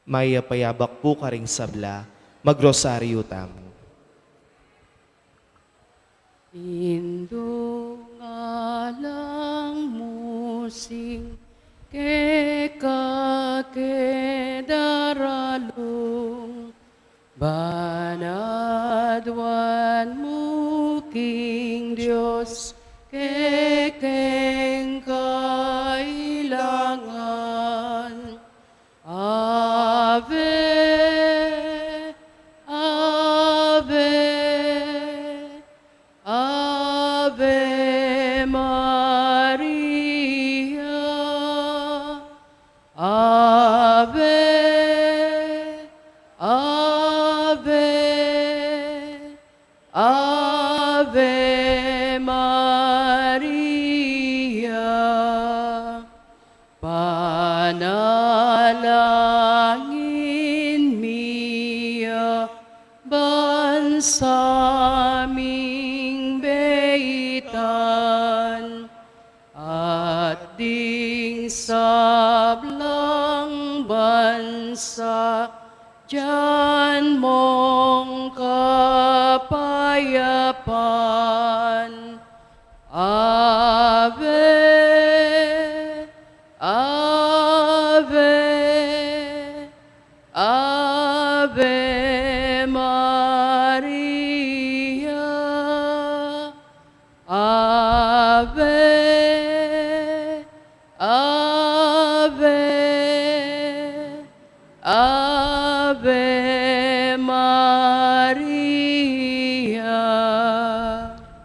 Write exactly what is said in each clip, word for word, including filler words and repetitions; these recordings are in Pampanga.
Mayap a abak pu karing sabla, magrosaryu tamu. Indu, ngalang mu sing keka ke daralung, ban aduan mu king Dios kekeng kailangan. Ave, Ave, Ave Maria. Ave, Ave, Ave Maria. Panalangin mi ya bansa ming beitan, at ding sablang bansa, dian mong kapayapan. Ave, Ave, Ave Maria. Ave, Ave, Ave Maria.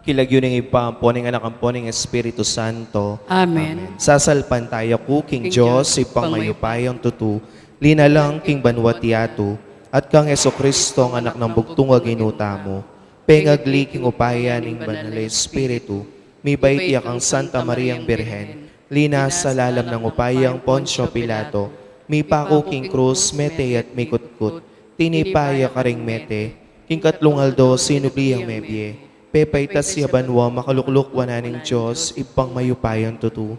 King lagyu ning Ibpa, ampo ning Anak, ampo ning Espiritu Santo. Amen. Amen. Sasalpantaya ku king King Dios, Dios, Ibpang mayupayang tutu, linalang king banua at yatu, at kang Jesucristo, ang Anak nang bugtung a Ginu tamu, pengagli king upaya ning Banal a Espiritu, mibait ya kang Santa Mariang Birhen, linasa lalam ning upaya nang Poncio Pilato, mipaku king krus, mete at mikutkut, tinipa ya karing mete, king katlung aldo sinubli yang mebie, pepaitas ya banua, makalukluk wanan ning Dios, Ibpang mayupayang tutu.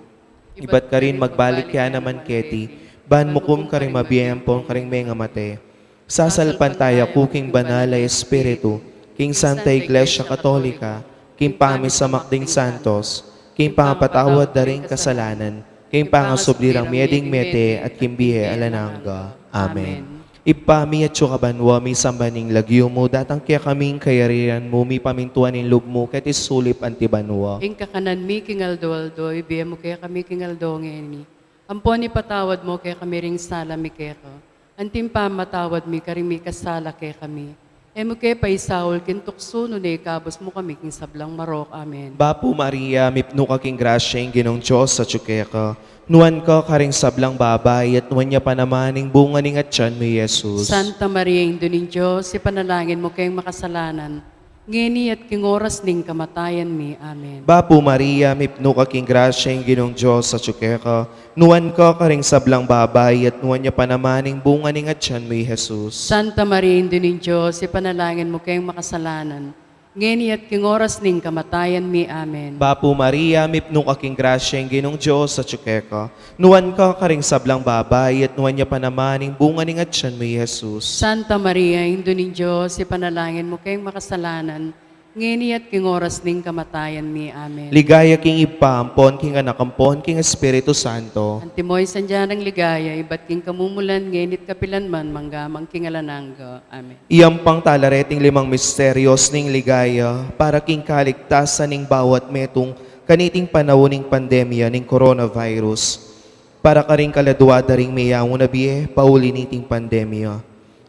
Ibat karin magbalik ya naman keti, ban mukum karing mabie ampon karing mengamate. Sasalpantaya ku king Banal a Espiritu, king Santa Iglesia Katolika, king pamisamak ding santos, king pangapatawad da ring kasalanan, king pangasubli rang mie ding mete, at king bie alang angga. Amen. Amen. Ibpa mi, atsu ka banua, misamban ing lagyu mu, datang kekami ing kayarian mu, mipamintuan ing lub mu, keti sulip anti banua. Ing kakanan mi king aldo-aldo, ibie mu kekami king aldo ngeni. Ampon ipatawad mu kekami ring sala mi keka, anti ing pamamatawad mi karing mikasala kekami. E mu ke paisaul king tuksu, nune ikabus mu kami king sablang marok. Amen. Bapu Maria, mipnu ka king grasya, ing Ginung Dios atsu keka. Nuan ka karing sablang babai, at nuan ya pa naman ing bunga ning atian mu, i Jesus. Santa Maria, Indu ning Dios, ipanalangin mu keng makasalanan, ngeni at king oras ning kamatayan mi. Amen. Bapu Maria, mipnu ka king grasya, ing Ginung Dios atsu keka. Nuan ka karing sablang babai, at nuan ya pa naman ing bunga ning atian mu, i Jesus. Santa Maria, Indu ning Dios, ipanalangin mu keng makasalanan, ngeni at king oras ning kamatayan mi. Amen. Bapu Maria, mipnu ka king grasya, ing Ginung Dios atsu keka. Nuan ka karing sablang babai, at nuan ya pa naman ing bunga ning atian mu, i Jesus. Santa Maria, Indu ning Dios, ipanalangin mu keng makasalanan, ngeni at king oras ning kamatayan mi. Amen. Ligaya king Ibpa, ampon king Anak, ampon king Espiritu Santo. Antimo ing sadya nang ligaya, ibat king kamumulan, ngeni at kapilan man, mangga man king alang angga. Amen. Iyang pangtala reting limang misterios ning ligaya para king kaligtasan ning bawat metung kaniting panaun ning pandemya ning coronavirus. Para karing kaladua da ring meyaun a bie pauli niting pandemya.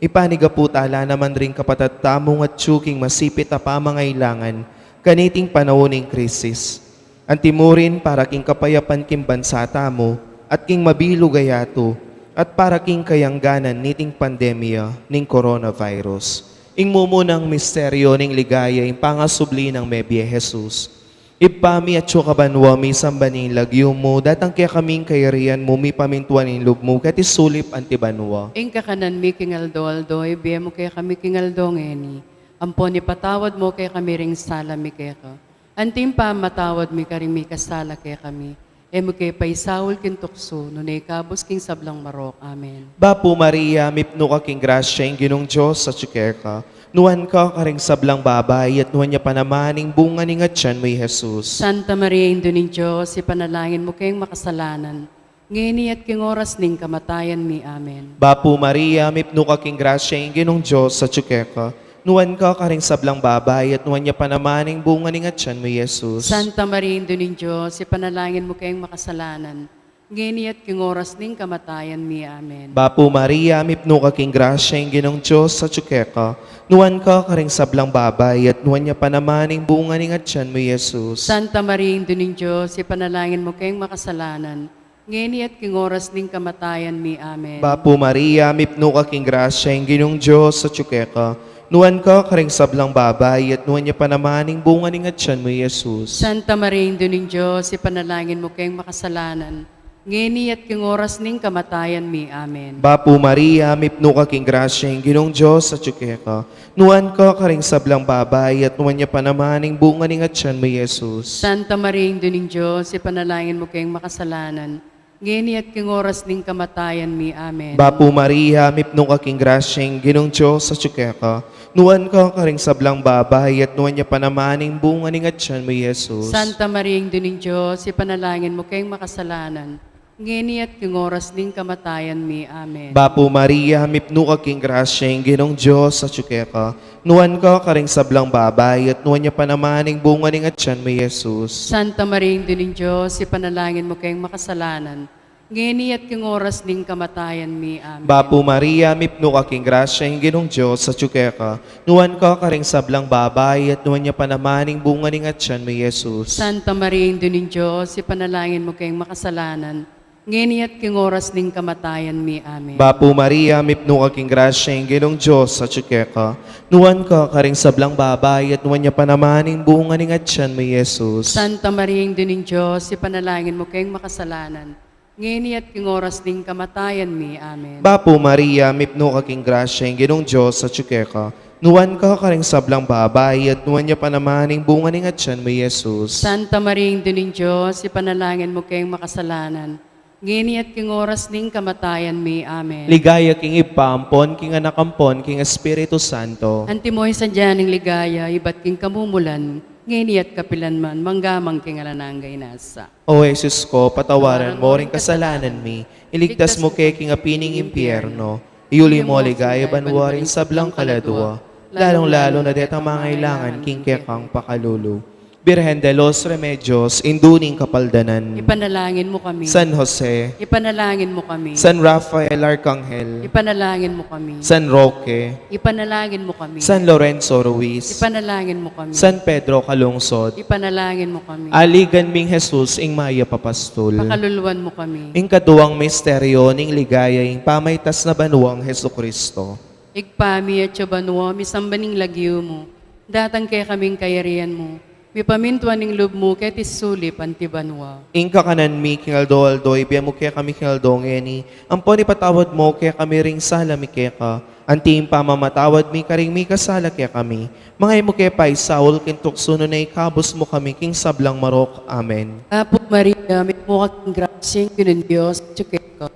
Ipanyawad ta la naman ring kapatad tamung atyu king masipit a pamangailangan kaniting panaun ning krisis. Anti murin para king kapayapan king bansa tamu, at king mabilug a yatu, at para king kayangganan niting pandemya ning coronavirus. Ing mumunang misteryo ning ligaya, ing pangasubli nang mebie Jesus. Ibpa mi atsu ka banua, misamban ing lagyu mu, datang kekami ing kayarian mu, mipamintuan ing lub mu, keti sulip anti banua. Ing kakanan mi king aldo-aldo, ibie mu kekami king aldo ngeni. Ampon ipatawad mu kekami ring sala mi keka, anti ing pamamatawad mi karing mikasala kekami. E mu ke paisaul king tuksu, nune ikabus king sablang marok. Amen. Bapu Maria, mipnu ka king grasya, ing Ginung Dios atyu keka. Nuan ka karing sablang babai, at nuan ya pa naman ing bunga ning atyan mu, i Jesus. Santa Maria, Indu ning Dios, ipanalangin mu keng makasalanan, ngeni at king oras ning kamatayan mi. Amen. Bapu Maria, mipnu ka king grasya, ing Ginung Dios atyu keka. Nuan ka karing sablang babai, at nuan ya pa naman ing bunga ning atyan mu, i Jesus. Santa Maria, Indu ning Dios, ipanalangin mu keng makasalanan, ngeni at king oras ning kamatayan mi. Amen. Bapu Maria, mipnu ka king grasya, ing Ginung Dios atyu keka. Nuan ka karing sablang babai, at nuan ya pa naman ing bunga ning atyan mu, i Jesus. Santa Maria, Indu ning Dios, ipanalangin mu keng makasalanan, ngeni at king oras ning kamatayan mi. Amen. Bapu Maria, mipnu ka king grasya, ing Ginung Dios atyu keka. Nuan ka karing sablang babai, at nuan ya pa naman ing bunga ning atyan mu, i Jesus. Santa Maria, Indu ning Dios, ipanalangin mu keng makasalanan, ngeni at king oras ning kamatayan mi. Amen. Bapu Maria, mipnu ka king grasya, ing Ginung Dios atyu keka. Nuan ka karing sablang babai, at nuan ya pa naman ing bunga ning atyan mu, i Jesus. Santa Maria, Indu ning Dios, ipanalangin mu keng makasalanan, ngeni at king oras ning kamatayan mi. Amen. Bapu Maria, mipnu ka king grasya, ing Ginung Dios atyu keka. Nuan ka karing sablang babai, at nuan ya pa naman ing bunga ning atyan mu, i Jesus. Santa Maria, Indu ning Dios, ipanalangin mu keng makasalanan, ngeni at king oras ning kamatayan mi. Amen. Bapu Maria, mipnu ka king grasya, ing Ginung Dios atyu keka. Nuan ka karing sablang babai, at nuan ya pa naman ing bunga ning atyan mu, i Jesus. Santa Maria, Indu ning Dios, ipanalangin mu keng makasalanan, ngeni at king oras ning kamatayan mi. Amen. Bapu Maria, mipnu ka king grasya, ing Ginung Dios atyu keka. Nuan ka karing sablang babai, at nuan ya pa naman ing bunga ning atyan mu, i Jesus. Santa Maria, Indu ning Dios, ipanalangin mu keng makasalanan, ngeni at king oras ning kamatayan mi. Amen. Bapu Maria, mipnu ka king grasya, ing Ginung Dios atyu keka. Nuan ka karing sablang babai, at nuan ya pa naman ing bunga ning atyan mu, i Jesus. Santa Maria, Indu ning Dios, ipanalangin mu keng makasalanan, ngeni at king oras ning kamatayan mi. Amen. Bapu Maria, mipnu ka king grasya, ing Ginung Dios atyu keka. Nuan ka karing sablang babai, at nuan ya pa naman ing bunga ning atyan mu, i Jesus. Santa Maria, Indu ning Dios, ipanalangin mu keng makasalanan, ngeni at king oras ning kamatayan mi. Amen. Ligaya king Ibpa ampon king Anak ampon king Espiritu Santo. Antimo ing sadya ning ligaya ibat king kamumulan, ngeni at kapilan man, mangga man king alang angga. Inasa. O Jesus ko, patawaran mo ring kasalanan mi, iligtas mu ke king api ning impyerno, iuli mo king ligaya banua ring sablang kaladua, lalung-lalu na detang mangailangan king kekang pakalulu. Birhen de los Remedios, Indu ning Kapaldanan. Ipanalangin mu kami. San Jose. Ipanalangin mu kami. San Rafael Arcangel. Ipanalangin mu kami. San Roque. Ipanalangin mu kami. San Lorenzo Ruiz. Ipanalangin mu kami. San Pedro Calungsod. Ipanalangin mu kami. Aligan ming Jesus, ing mayap a pastul. Pakaluluan mu kami. Ing kaduang misteryo ning ligaya, ing pamaitas na banuang Jesucristo. Ibpa mi, atsu ka banua, misamban ing lagyu mu. Datang kekami ing kayarian mu. Mipamintuan ing lub mu keti sulip anti banua. Ing kakanan mi king aldo-aldo, ibie mu kekami king aldo ngeni, ampon ipatawad mu kekami ring sala mi keka, anti ing pamamatawad mi karing mikasala kekami. Manga e mu ke paisaul king tuksu, nune ikabus mu kami king sablang marok. Amen. Apu Maria, mipnu ka king grasya, ing Ginung Dios atsu keka.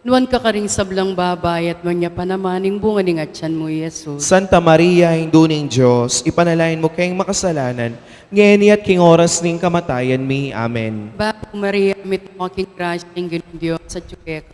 Nuan ka karing sablang babai, at nuan ya pa naman ing bunga ning atyan mu, i Jesus. Santa Maria, Indu ning Dios, ipanalangin mu keng makasalanan, ngeni at king oras ning kamatayan mi. Amen. Bapu Maria, mipnu ka king grasya, ing Ginung Dios atsu keka.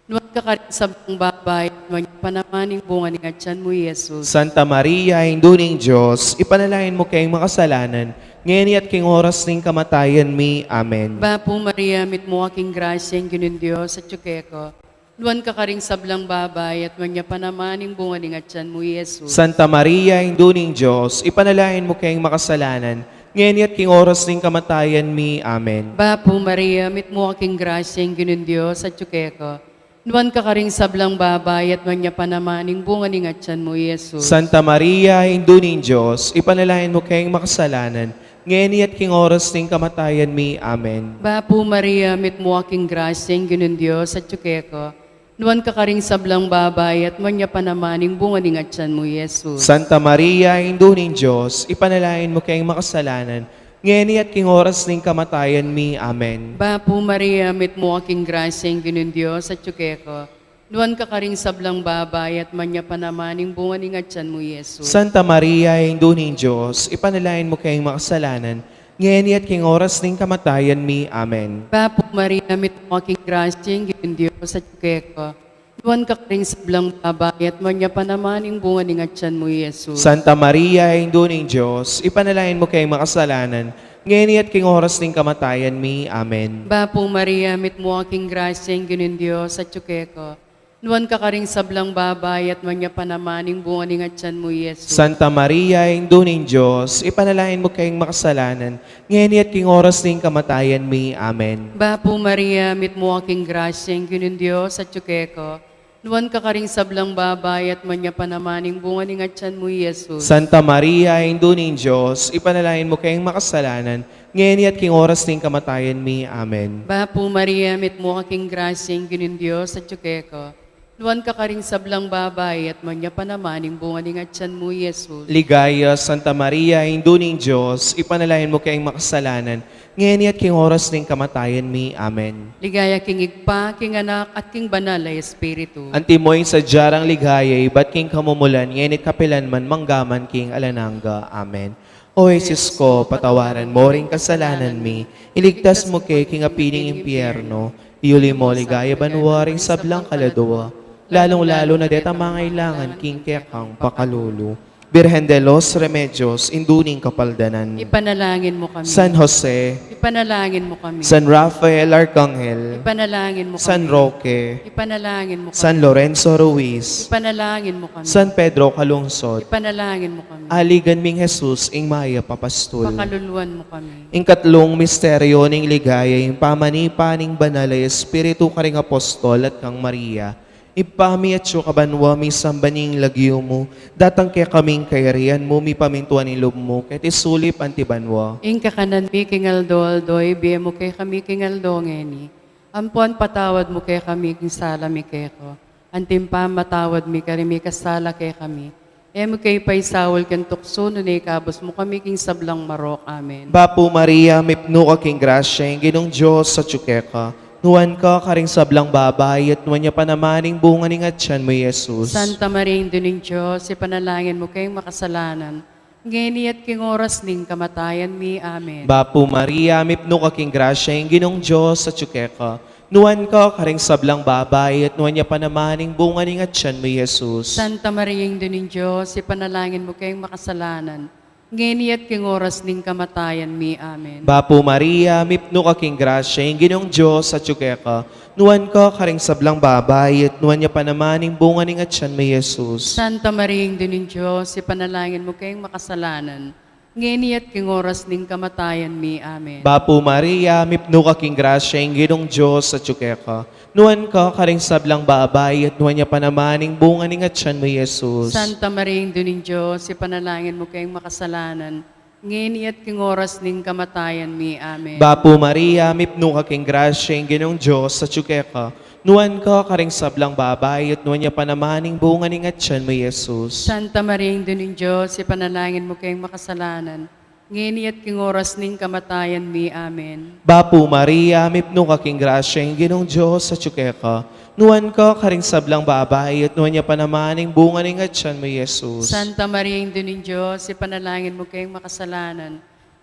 Nuan ka karing sablang babai, at nuan ya pa naman ing bunga ning atyan mu, i Jesus. Santa Maria, Indu ning Dios, ipanalangin mu keng makasalanan, ngeni at king oras ning kamatayan mi. Amen. Bapu Maria, mipnu ka king grasya, ing Ginung Dios atsu keka. Nuan ka karing sablang babai, at nuan ya pa naman ing bunga ning atyan mu, i Jesus. Santa Maria, Indu ning Dios, ipanalangin mu keng makasalanan, ngeni at king oras ning kamatayan mi. Amen. Bapu Maria, mipnu ka king grasya, ing Ginung Dios atsu keka. Nuan ka karing sablang babai, at nuan ya pa naman ing bunga ning atyan mu, i Jesus. Santa Maria, Indu ning Dios, ipanalangin mu keng makasalanan, ngeni at king oras ning kamatayan mi. Amen. Bapu Maria, mipnu ka king grasya, ing Ginung Dios atsu keka. Nuan ka karing sablang babai, at nuan ya pa naman ing bunga ning atyan mu, i Jesus. Santa Maria, Indu ning Dios, ipanalangin mu keng makasalanan, ngeni at king oras ning kamatayan mi. Amen. Bapu Maria, mitmu ka king grasya, ing Ginung Dios atyu keka. Nuan ka karing sablang babai, at nuan ya pa naman ing bunga ning atyan mu, Jesus. Santa Maria, Indu ning Dios, ipanalangin mu keng makasalanan, ngeni at king oras ning kamatayan mi. Amen. Bapu Maria, mitmu ka king grasya, ing Ginung Dios atyu keka. Nuan ka karing sablang babai, at nuan ya pa naman ing bunga ning atyan mu, Jesus. Santa Maria, Indu ning Dios, ipanalangin mu keng makasalanan, ngeni at king oras ning kamatayan mi. Amen. Bapu Maria, mitmu ka king grasya, ing Ginung Dios atyu keka. Nuan ka karing sablang babai, at nuan ya pa naman ing bunga ning atyan mu, Jesus. Santa Maria, Indu ning Dios, ipanalangin mu keng makasalanan, ngeni at king oras ning kamatayan mi. Amen. Bapu Maria, mitmu ka king grasya, ing Ginung Dios atyu keka. Nuan ka karing sablang babai, at nuan ya pa naman ing bunga ning atyan mu, Jesus. Santa Maria, Indu ning Dios, ipanalangin mu keng makasalanan, ngeni at king oras ning kamatayan mi. Amen. Bapu Maria, mitmu ka king grasya, ing Ginung Dios atyu keka. Nuan ka karing sablang babai, at nuan ya pa naman ing bunga ning atyan mu, Jesus. Ligaya, Santa Maria, Indu ning Dios, ipanalangin mu keng makasalanan, ngeni at king oras ning kamatayan mi. Amen. Ligaya king Ibpa, king Anak, at king Banal a Espiritu. Antimo ing sadya rang ligaya ibat king kamumulan, ngeni at kapilan man, mangga man king alang angga. Amen. O Jesus ko, patawaran mu ring kasalanan mi, iligtas mu ke king api ning impyerno, iuli mu king ligaya banua ring sablang kaladua, lalung-lalu na detang mangailangan king kekang pakalulu. Birhen de los Remedios, Indu ning Kapaldanan. Ipanalangin mu kami. San Jose. Ipanalangin mu kami. San Rafael Arkanghel. Ipanalangin mu kami. San Roque. Ipanalangin mu kami. San Lorenzo Ruiz. Ipanalangin mu kami. San Pedro Calungsod. Ipanalangin mu kami. Aligan ming Jesus, ing mayap a pastul. Pakaluluan mu kami. Ing katlung misteryo ning ligaya, ing pamanipa ning Banal a Espiritu karing apostol at kang Maria. Ibpa mi atsu ka banua, misamban ya ing lagyu mu, datang kekami ing kayarian mu, mipamintuan ing lub mu keti sulip anti banua. Ing kakanan mi king aldo-aldo ibie mu kekami king aldo ngeni. Ampon patawad mu kekami king sala mi keka, anti ing pamamatawad mi karing mikasala kekami. E mu ke paisaul king tuksu, nune ikabus mu kami king sablang marok. Amen. Bapu Maria, mipnu ka king grasya, ing Ginung Dios atyu keka. Nuan ka karing sablang babai, at nuan ya pa naman ing bunga ning atyan mu, Jesus. Santa Maria, Indu ning Dios, ipanalangin mu keng makasalanan, ngeni at king oras ning kamatayan mi. Amen. Bapu Maria, mipnu ka king grasya, ing Ginung Dios atyu keka. Nuan ka karing sablang babai, at nuan ya pa naman ing bunga ning atyan mu, Jesus. Santa Maria, Indu ning Dios, ipanalangin mu keng makasalanan, ngeni at king oras ning kamatayan mi. Amen. Bapu Maria, mipnu ka king grasya, ing Ginung Dios atyu keka. Nuan ka karing sablang babai, at nuan ya pa naman ing bunga ning atyan mu, Jesus. Santa Maria, Indu ning Dios, ipanalangin mu keng makasalanan, ngeni at king oras ning kamatayan mi. Amen. Bapu Maria, mipnu ka king grasya, ing Ginung Dios atyu keka. Nuan ka karing sablang babai, at nuan ya pa naman ing bunga ning atyan mu, Jesus. Santa Maria, Indu ning Dios, ipanalangin mu keng makasalanan, ngeni at king oras ning kamatayan mi. Amen. Bapu Maria, mipnu ka king grasya, ing Ginung Dios atyu keka. Nuan ka karing sablang babai, at nuan ya pa naman ing bunga ning atyan mu, Jesus. Santa Maria, Indu ning Dios, ipanalangin mu keng makasalanan, ngeni at king oras ning kamatayan mi. Amen. Bapu Maria, mipnu ka king grasya, ing Ginung Dios atyu keka. Nuan ka karing sablang babai, at nuan ya pa naman ing bunga ning atyan mu, Jesus. Santa Maria, Indu ning Dios, ipanalangin mu keng makasalanan,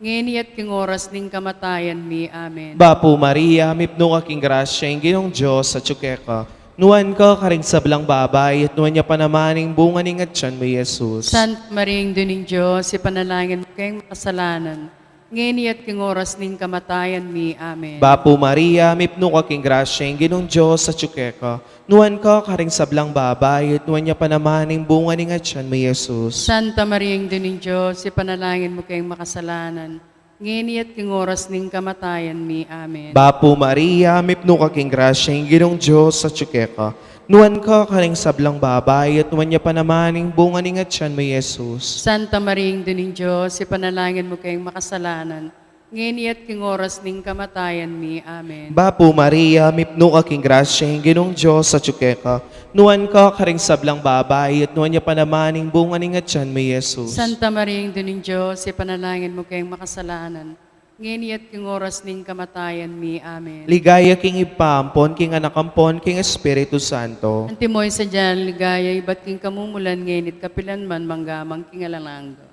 ngeni at king oras ning kamatayan mi. Amen. Bapu Maria, mipnu ka king grasya, ing Ginung Dios atyu keka. Nuan ka karing sablang babai, at nuan ya pa naman ing bunga ning atyan mu, Jesus. Santa Maria, Indu ning Dios, ipanalangin mu keng makasalanan, ngeni at king oras ning kamatayan mi. Amen. Bapu Maria, mipnu ka king grasya, ing Ginung Dios atyu keka. Nuan ka karing sablang babai, at nuan ya pa naman ing bunga ning atyan mu, Jesus. Santa Maria, Indu ning Dios, ipanalangin mu keng makasalanan, ngeni at king oras ning kamatayan mi. Amen. Bapu Maria, mipnu ka king grasya, ing Ginung Dios atyu keka. Nuan ka karing sablang babai, at nuan ya pa naman ing bunga ning atyan mu, Jesus. Santa Maria, Indu ning Dios, ipanalangin mu keng makasalanan, ngeni at king oras ning kamatayan mi. Amen. Bapu Maria, mipnu ka king grasya, ing Ginung Dios atyu keka. Nuan ka karing sablang babai, at nuan ya pa naman ing bunga ning atyan mu, Jesus. Santa Maria, Indu ning Dios, ipanalangin mu keng makasalanan, Ngeni at king oras ning kamatayan mi. Amen. Ligaya king Ibpa, ampon king Anak, ampon king Espiritu Santo. Antimo ing sadyang ligaya, ibat king kamumulan, ngeni at kapilan man, mangga man king alang angga.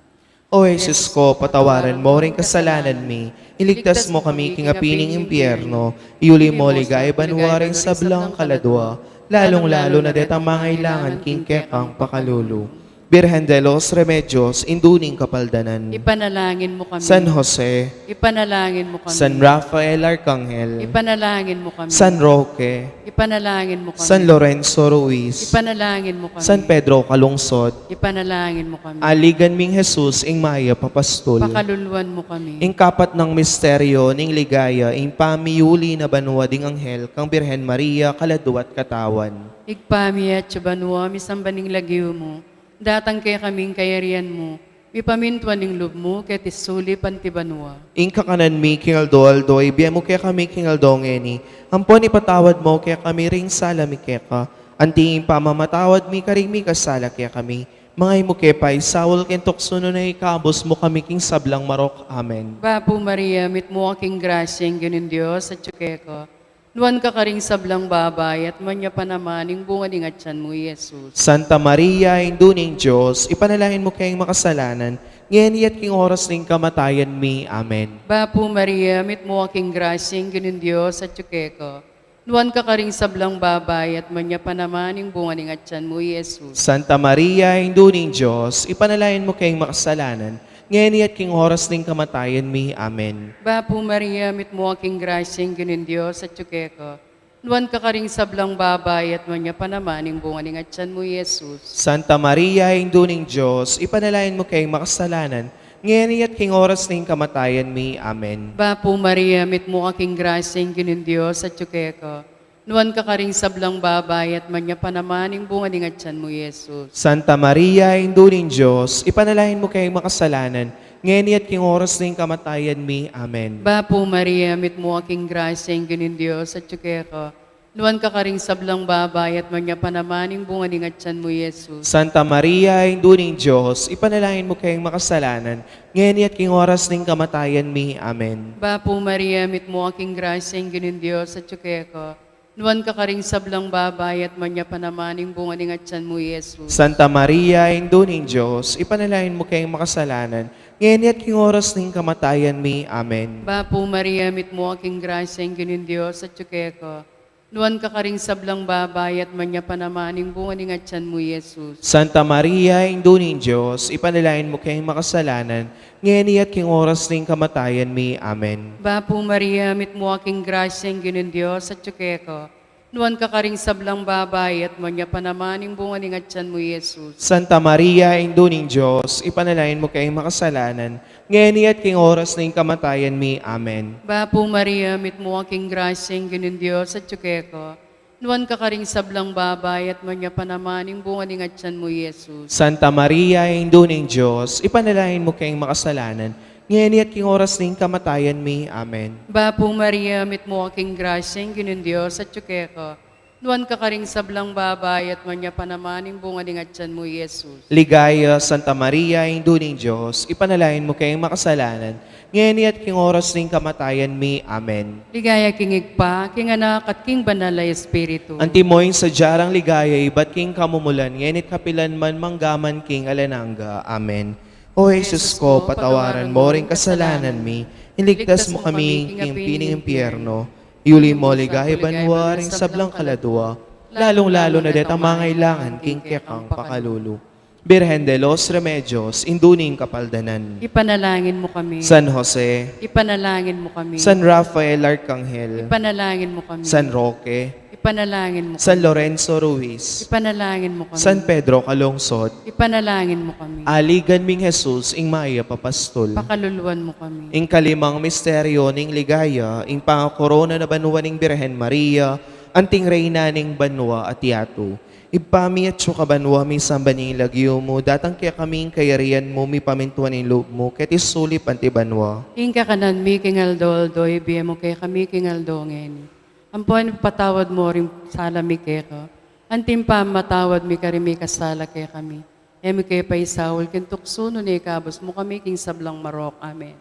O Jesus ko, patawaran mo ring kasalanan mi, iligtas mo kami king api ning impyerno, iuli mo king ligaya banua ring sablang kaladua, lalung-lalu na detang mangailangan king kekang pakalulu. Birhen de los Remedios, Indu ning Kapaldanan. Ipanalangin mo kami. San Jose. Ipanalangin mo kami. San Rafael Arcangel. Ipanalangin mo kami. San Roque. Ipanalangin mo kami. San Lorenzo Ruiz. Ipanalangin mo kami. San Pedro Calungsod. Ipanalangin mo kami. Aligan ming Jesus, ing mayap a pastul. Pakaluluan mo kami. Ing kapat nang misteryo ning ligaya, ing pamiuli na banua ding anghel kang Birhen Maria, kaladua't katawan. Ibpa mi, atsu ka banua, misamban ing lagyu mu, datang kekami ing kayarian mu, mipamintuan ing lub mu keti sulip anti banua. Ing kakanan mi king aldo-aldo, ibie mu kekami king aldo ngeni, ampon ipatawad mu kekami ring sala mi keka, anti ing pamamatawad mi karing mikasala kekami, manga e mu ke paisaul king tuksu, nune ikabus mu kami king sablang marok. Amen. Bapu Maria, mitmu ka king grasya, ing Ginung Dios atsu keka. Nuan ka karing sablang babai, at nuan ya pa naman ing bunga ning atyan mu, i Jesus. Santa Maria, Indu ning Dios, ipanalangin mu keng makasalanan, ngeni at king oras ning kamatayan mi. Amen. Bapu Maria, mitmu ka king grasya, ing Ginung Dios atsu keka. Nuan ka karing sablang babai, at nuan ya pa naman ing bunga ning atyan mu, i Jesus. Santa Maria, Indu ning Dios, ipanalangin mu keng makasalanan, ngeni at king oras ning kamatayan mi. Amen. Bapu Maria, mitmu ka king grasya, ing Ginung Dios atsu keka. Nuan ka karing sablang babai, at nuan ya pa naman ing bunga ning atyan mu, i Jesus. Santa Maria, Indu ning Dios, ipanalangin mu keng makasalanan, ngeni at king oras ning kamatayan mi. Amen. Bapu Maria, mitmu ka king grasya, ing Ginung Dios atsu keka. Nuan ka karing sablang babai, at nuan ya pa naman ing bunga ning atyan mu, i Jesus. Santa Maria, Indu ning Dios, ipanalangin mu keng makasalanan, ngeni at king oras ning kamatayan mi. Amen. Bapu Maria, mitmu ka king grasya, ing Ginung Dios atsu keka. Nuan ka karing sablang babai, at nuan ya pa naman ing bunga ning atyan mu, i Jesus. Santa Maria, Indu ning Dios, ipanalangin mu keng makasalanan, ngeni at king oras ning kamatayan mi. Amen. Bapu Maria, mitmu ka king grasya, ing Ginung Dios atsu keka. Nuan ka karing sablang babai, at nuan ya pa naman ing bunga ning atyan mu, i Jesus. Santa Maria, Indu ning Dios, ipanalangin mu keng makasalanan, ngeni at king oras ning kamatayan mi. Amen. Bapu Maria, mitmu ka king grasya, ing Ginung Dios atsu keka. Nuan ka karing sablang babai, at nuan ya pa naman ing bunga ning atyan mu, i Jesus. Santa Maria, Indu ning Dios, ipanalangin mu keng makasalanan, ngeni at king oras ning kamatayan mi. Amen. Bapu Maria, mitmu ka king grasya, ing Ginung Dios atsu keka. Nuan ka karing sablang babai, at nuan ya pa naman ing bunga ning atyan mu, i Jesus. Santa Maria, Indu ning Dios, ipanalangin mu keng makasalanan, ngeni at king oras ning kamatayan mi. Amen. Bapu Maria, mitmu ka king grasya, ing Ginung Dios atsu keka. Nuan ka karing sablang babai, at nuan ya pa naman ing bunga ning atyan mu, i Jesus. Santa Maria, Indu ning Dios, ipanalangin mu keng makasalanan, ngeni at king oras ning kamatayan mi. Amen. Bapu Maria, mitmu ka king grasya, ing Ginung Dios atsu keka. Nuan ka karing sablang babai, at nuan ya pa naman ing bunga ning atyan mu, i Jesus. Ligaya, Santa Maria, Indu ning Dios, ipanalangin mu keng makasalanan, ngeni at king oras ning kamatayan mi. Amen. Ligaya king Ibpa, king Anak, at king Banal a Espiritu. Antimo ing sadya rang ligaya, ibat king kamumulan, ngeni at kapilan man, mangga man king alang angga. Amen. O Jesus ko, patawaran mo ring kasalanan mi, iligtas mo kami king api ning impyerno, iuli mo king ligaya banua ring sablang kaladua, lalung-lalu na detang mangailangan king kekang pakalulu. Birhen de los Remedios, Indu ning Kapaldanan. Ipanalangin mo kami. San Jose. Ipanalangin mo kami. San Rafael Arcangel. Ipanalangin mo kami. San Roque. Ipanalangin mo kami. San Lorenzo Ruiz. Ipanalangin mo kami. San Pedro Calungsod. Ipanalangin mo kami. Aligan ming Jesus, ing mayap a pastul. Pakaluluan mo kami. Ing kalimang misteryo ning ligaya, ing pangakorona na banua ning Birhen Maria, anting Reyna ning banua at yatu. Ibpa mi atsu ka banua, misamban ing lagyu mu, datang kekami ing kayarian mu, mipamintuan ing lub mu keti sulip anti banua. Ing kakanan mi king aldo-aldo, ibie mu kekami king aldo ngeni. Ampon ipatawad mo ring sala mi keka, anti ing pamamatawad mi karing mikasala kekami. E mu ke paisaul king tuksu, nune ikabus mu kami king sablang marok. Amen.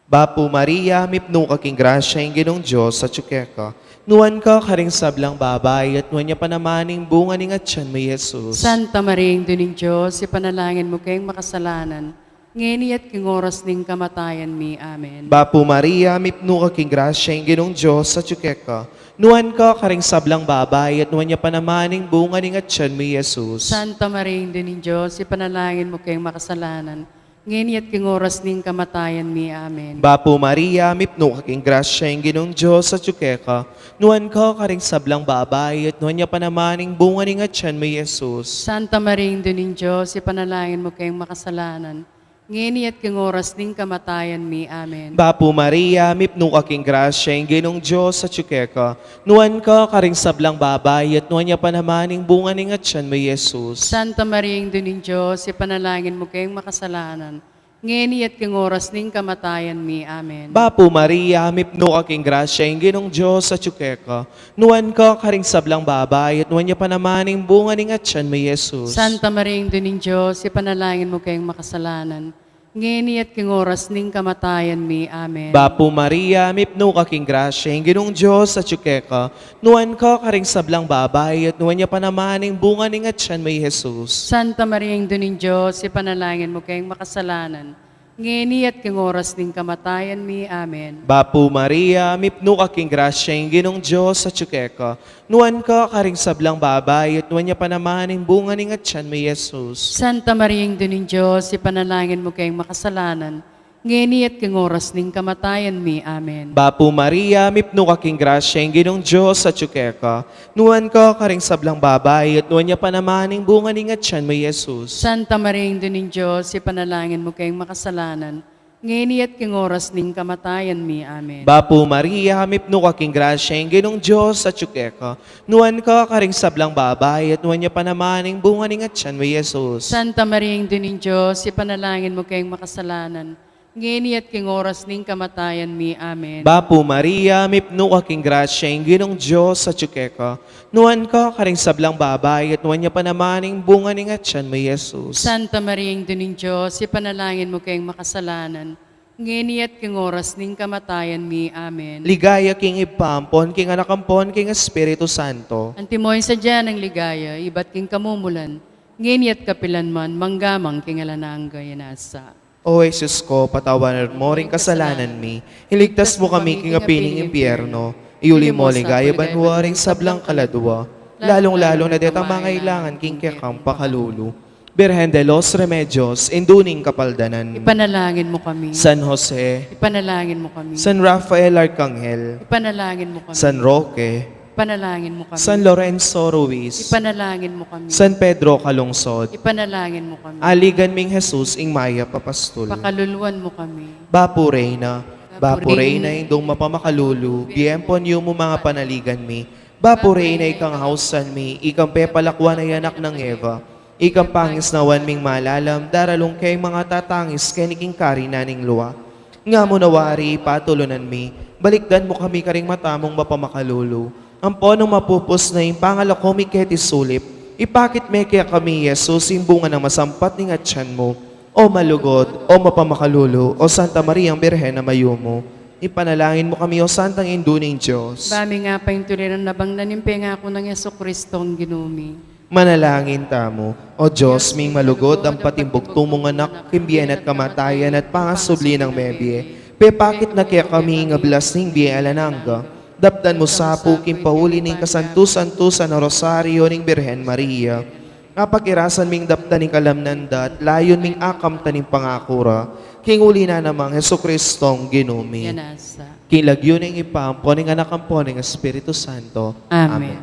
Bapu Maria, mipnu ka king grasya, ing Ginung Dios atyu keka. Nuan ka karing sablang babai, at nuan ya pa naman ing bunga ning atyan mu, i Jesus. Santa Maria, Indu ning Dios, ipanalangin mu keng makasalanan, ngeni at king oras ning kamatayan mi. Amen. Bapu Maria, mipnu ka king grasya, ing Ginung Dios atyu keka. Nuan ka karing sablang babai, at nuan ya pa naman ing bunga ning atyan mu, i Jesus. Santa Maria, Indu ning Dios, ipanalangin mu keng makasalanan, ngeni at king oras ning kamatayan mi. Amen. Bapu Maria, mipnu ka king grasya, ing Ginung Dios atyu keka. Nuan ka karing sablang babai, at nuan ya pa naman ing bunga ning atyan mu, i Jesus. Santa Maria, Indu ning Dios, ipanalangin mu keng makasalanan, ngeni at king oras ning kamatayan mi. Amen. Bapu Maria, mipnu ka king grasya, ing Ginung Dios atyu keka. Nuan ka karing sablang babai, at nuan ya pa naman ing bunga ning atyan mu, i Jesus. Santa Maria, Indu ning Dios, ipanalangin mu keng makasalanan, ngeni at king oras ning kamatayan mi. Amen. Bapu Maria, mipnu ka king grasya, ing Ginung Dios atyu keka. Nuan ka karing sablang babai, at nuan ya pa naman ing bunga ning atyan mu, i Jesus. Santa Maria, Indu ning Dios, ipanalangin mu keng makasalanan, ngeni at king oras ning kamatayan mi. Amen. Bapu Maria, mipnu ka king grasya, ing Ginung Dios atyu keka. Nuan ka karing sablang babai, at nuan ya pa naman ing bunga ning atyan mu, i Jesus. Santa Maria, Indu ning Dios, ipanalangin mu keng makasalanan, ngeni at king oras ning kamatayan mi. Amen. Bapu Maria, mipnu ka king grasya, ing Ginung Dios atyu keka. Nuan ka karing sablang babai, at nuan ya pa naman ing bunga ning atyan mu, i Jesus. Santa Maria, Indu ning Dios, ipanalangin mu keng makasalanan, ngeni at king oras ning kamatayan mi. Amen. Bapu Maria, mipnu ka king grasya, ing Ginung Dios atyu keka. Nuan ka karing sablang babai, at nuan ya pa naman ing bunga ning atyan mu, i Jesus. Santa Maria, Indu ning Dios, ipanalangin mu keng makasalanan, ngeni at king oras ning kamatayan mi. Amen. Bapu Maria, mipnu ka king grasya, ing Ginung Dios atyu keka. Nuan ka karing sablang babai, at nuan ya pa naman ing bunga ning atyan mu, i Jesus. Santa Maria, Indu ning Dios, ipanalangin mu keng makasalanan, ngeni at king oras ning kamatayan mi. Amen. Bapu Maria, mipnu ka king grasya, ing Ginung Dios atyu keka. Nuan ka karing sablang babai, at nuan ya pa naman ing bunga ning atyan mu, i Jesus. Santa Maria, Indu ning Dios, ipanalangin mu keng makasalanan, ngeni at king oras ning kamatayan mi. Amen. Ligaya king Ibpa, ampon king Anak, ampon king Espiritu Santo. Antimo ing sadya nang ligaya ibat king kamumulan, ngeni at kapilan man, mangga man king alang angga. Amen. O Jesus ko, patawaran mo ring kasalanan mi, iligtas mu kami king api ning impyerno, iuli mo king ligaya banua ring sablang kaladua, lalung-lalu na detang mangailangan king kekang pakalulu. Birhen de los Remedios, Indu ning Kapaldanan. Ipanalangin mu kami. San Jose. Ipanalangin mu kami. San Rafael Arcangel. Ipanalangin mu kami. San Roque. Ipanalangin mu kami. San Lorenzo Ruiz. Ipanalangin mu kami. San Pedro Calungsod. Ipanalangin mu kami. Aligan ming Jesus, ing mayap a pastul. Pakaluluan mu kami. Bapu Reyna. Bapu Reyna, Indung mapamakalulu, bie ampon yumu ing panaligan mi. Bapu Reyna, ikang ausan mi, ikang pepalakuan a anak nang Eva, ikang pangisnawan ming malalam, daralung keng matatangis keni king karinan ning lua. Nga mu na wari, patulunan mi, balikdan mu kami karing mata mung mapamakalulu. Ampon nung mapupus na ing pangalaku mi keti sulip, ipakit me kekami i Jesus, ing bunga nang masampat ning atyan mu. O malugud, o mapamakalulu, o Santa Mariang Birhen a mayumu, ipanalangin mu kami, o Santang Indu ning Dios. Ba ming apaintuliran na bang na ning pengaku nang Jesucristong Ginu mi. Manalangin tamu. O Dios ming malugud, ampat ing bugtung mung Anak, king bie na at kamatayan at pangasubli nang mebie, pepakit na kekami ing ablas ning bie alang angga. Daptan mu sa pu king pauli ning kasantu-santusan a Rosario ning Birhen Maria. Apakirasan ming daptan ing kalamnan da at layun ming akamtan ing pangaku ra, king uli na namang Jesucristong Ginu mi. Yan asa. King lagyu ning Ibpa, ampo ning Anak, ampo ning Espiritu Santo. Amen. Amen.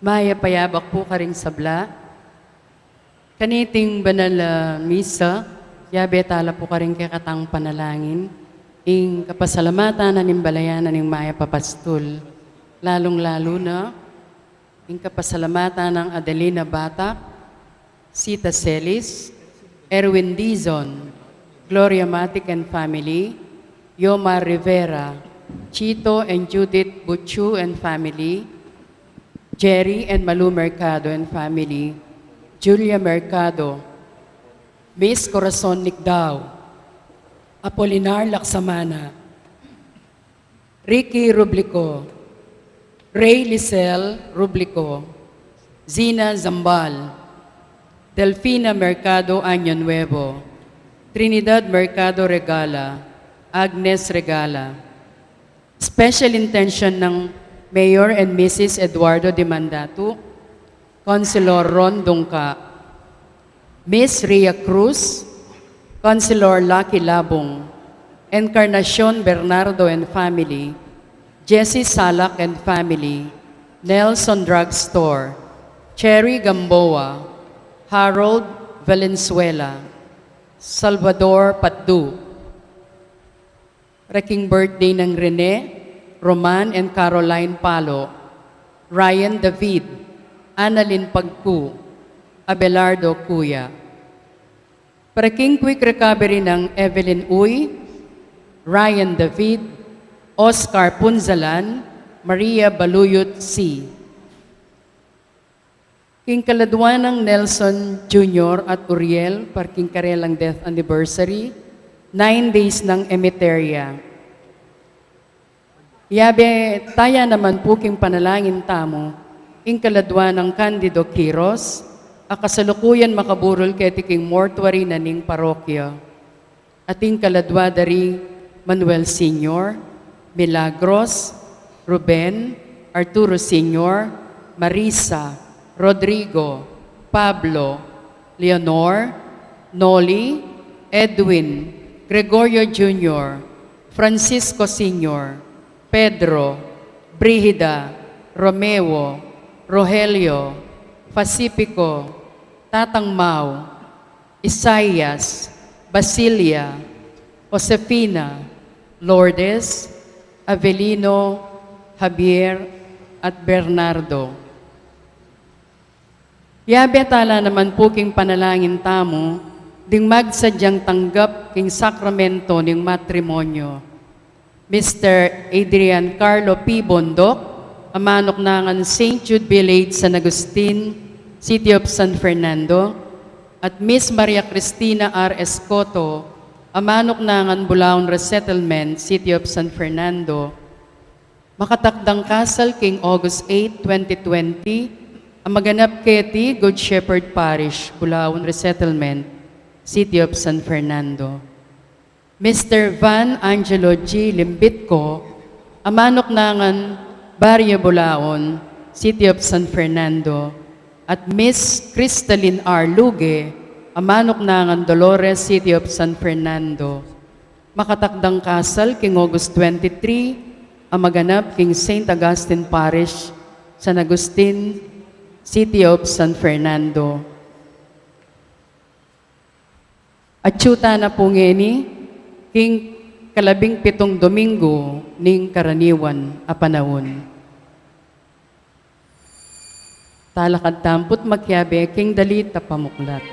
Mayap a yabak pu karing sabla. Kaniting banal a misa, yabe tala pu karing kekatang panalangin ing kapasalamatan na ning balayan na ning Mayap a Pastul, lalung-lalu na ing kapasalamatan nang Adelina Batak, Sita Celis, Erwin Dizon, Gloria Matic and family, Yomar Rivera, Chito and Judith Buchu and family, Jerry and Malu Mercado and family, Julia Mercado, Miss Corazon Nicdao, Apolinar Laksamana, Ricky Rublico, Ray Lisel Rublico, Zina Zambal, Delfina Mercado Año Nuevo, Trinidad Mercado Regala, Agnes Regala. Special intention ng Mayor and Missus Eduardo Dimandatu, Councilor Ron Dungca, Miss Ria Cruz, Councilor Lucky Labung, Encarnacion Bernardo and family, Jessie Salak and family, Nelson Drugstore, Cherry Gamboa, Harold Valenzuela, Salvador Patdu. Para king birthday nang Rene, Roman and Caroline Palo, Ryan David, Annalyn Pagku, Abelardo Cuya. Para king quick recovery nang Evelyn Uy, Ryan David, Oscar Punzalan, Maria Baluyut C. King kaladwa nang Nelson Junior at Uriel, para king karelang death anniversary, nine days nang emiteria. Yabe taya naman pu king panalangin tamu ing kaladwa nang Candido Quiros, a kasalukuyan makaburul keti king mortuary na ning parokya. Ating kaladwa da ri Manuel Senior, Milagros, Ruben, Arturo Senior, Marisa, Rodrigo, Pablo, Leonor, Noli, Edwin, Gregorio Junior, Francisco Senior, Pedro, Brigida, Romeo, Rogelio, Pacifico, Tatang Mau, Isaias, Basilia, Josefina, Lourdes, Avelino, Javier, at Bernardo. Yabe tala naman pu king panalangin tamu ding magsadyang tanggap king sakramento ning matrimonyo. Mister Adrian Carlo P. Bondoc, a manuknangan Saint Jude Village, San Agustin, City of San Fernando, at Miss Maria Cristina R. Escoto, a manuknangan Bulaon Resettlement, City of San Fernando, makatakdang kasal king August eight, twenty twenty, a maganap keti Good Shepherd Parish, Bulaon Resettlement, City of San Fernando. Mister Van Angelo G. Limbitco, a manuknangan Barrio Bulaon, City of San Fernando, at Miss Crystalline R. Luge, a manuknangan Dolores, City of San Fernando. Makatakdang kasal king August twenty-three, a maganap king Saint Augustine Parish, San Agustin, City of San Fernando. Atyu tana pu ngeni king kalabing pitung Domingo ning karaniwan a panaun. Talakad tampu't makiabe king dalit a pamuklat.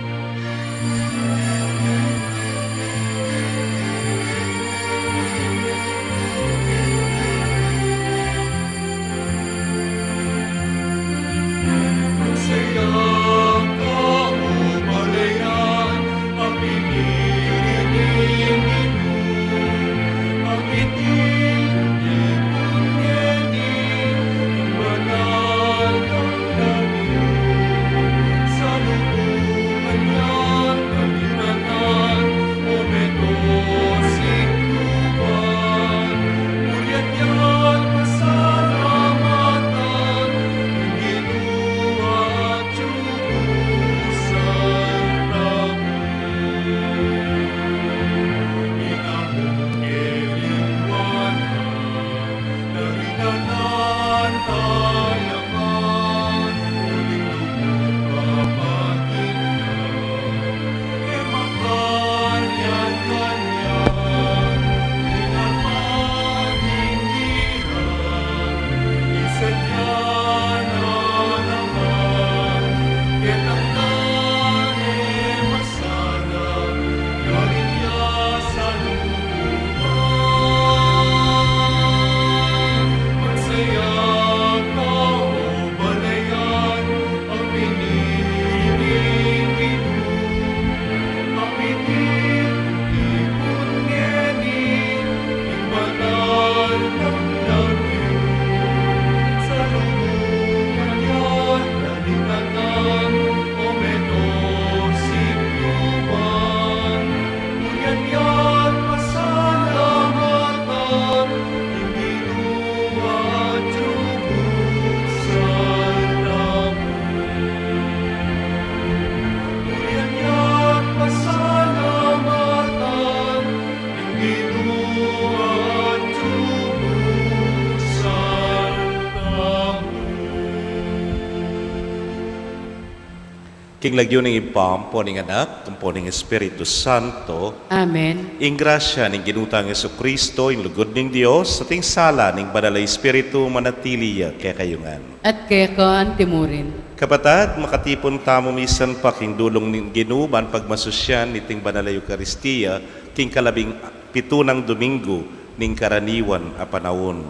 King lagyu ning Ibpa, ampo ning Anak, ampo ning Espiritu Santo. Amen. Ing grasya ning Ginu tang Jesucristo, ing lugud ning Dios, at ing sala ning Banal a Espiritu, manatili ya kekayu ngan. At keka antimurin. Kapatad, makatipun tamu misan pa king dulung ning Ginu ban pagmasusyan niting Banal a Eukaristia, king kalabing pitu nang Domingo ning karaniwan a panaun.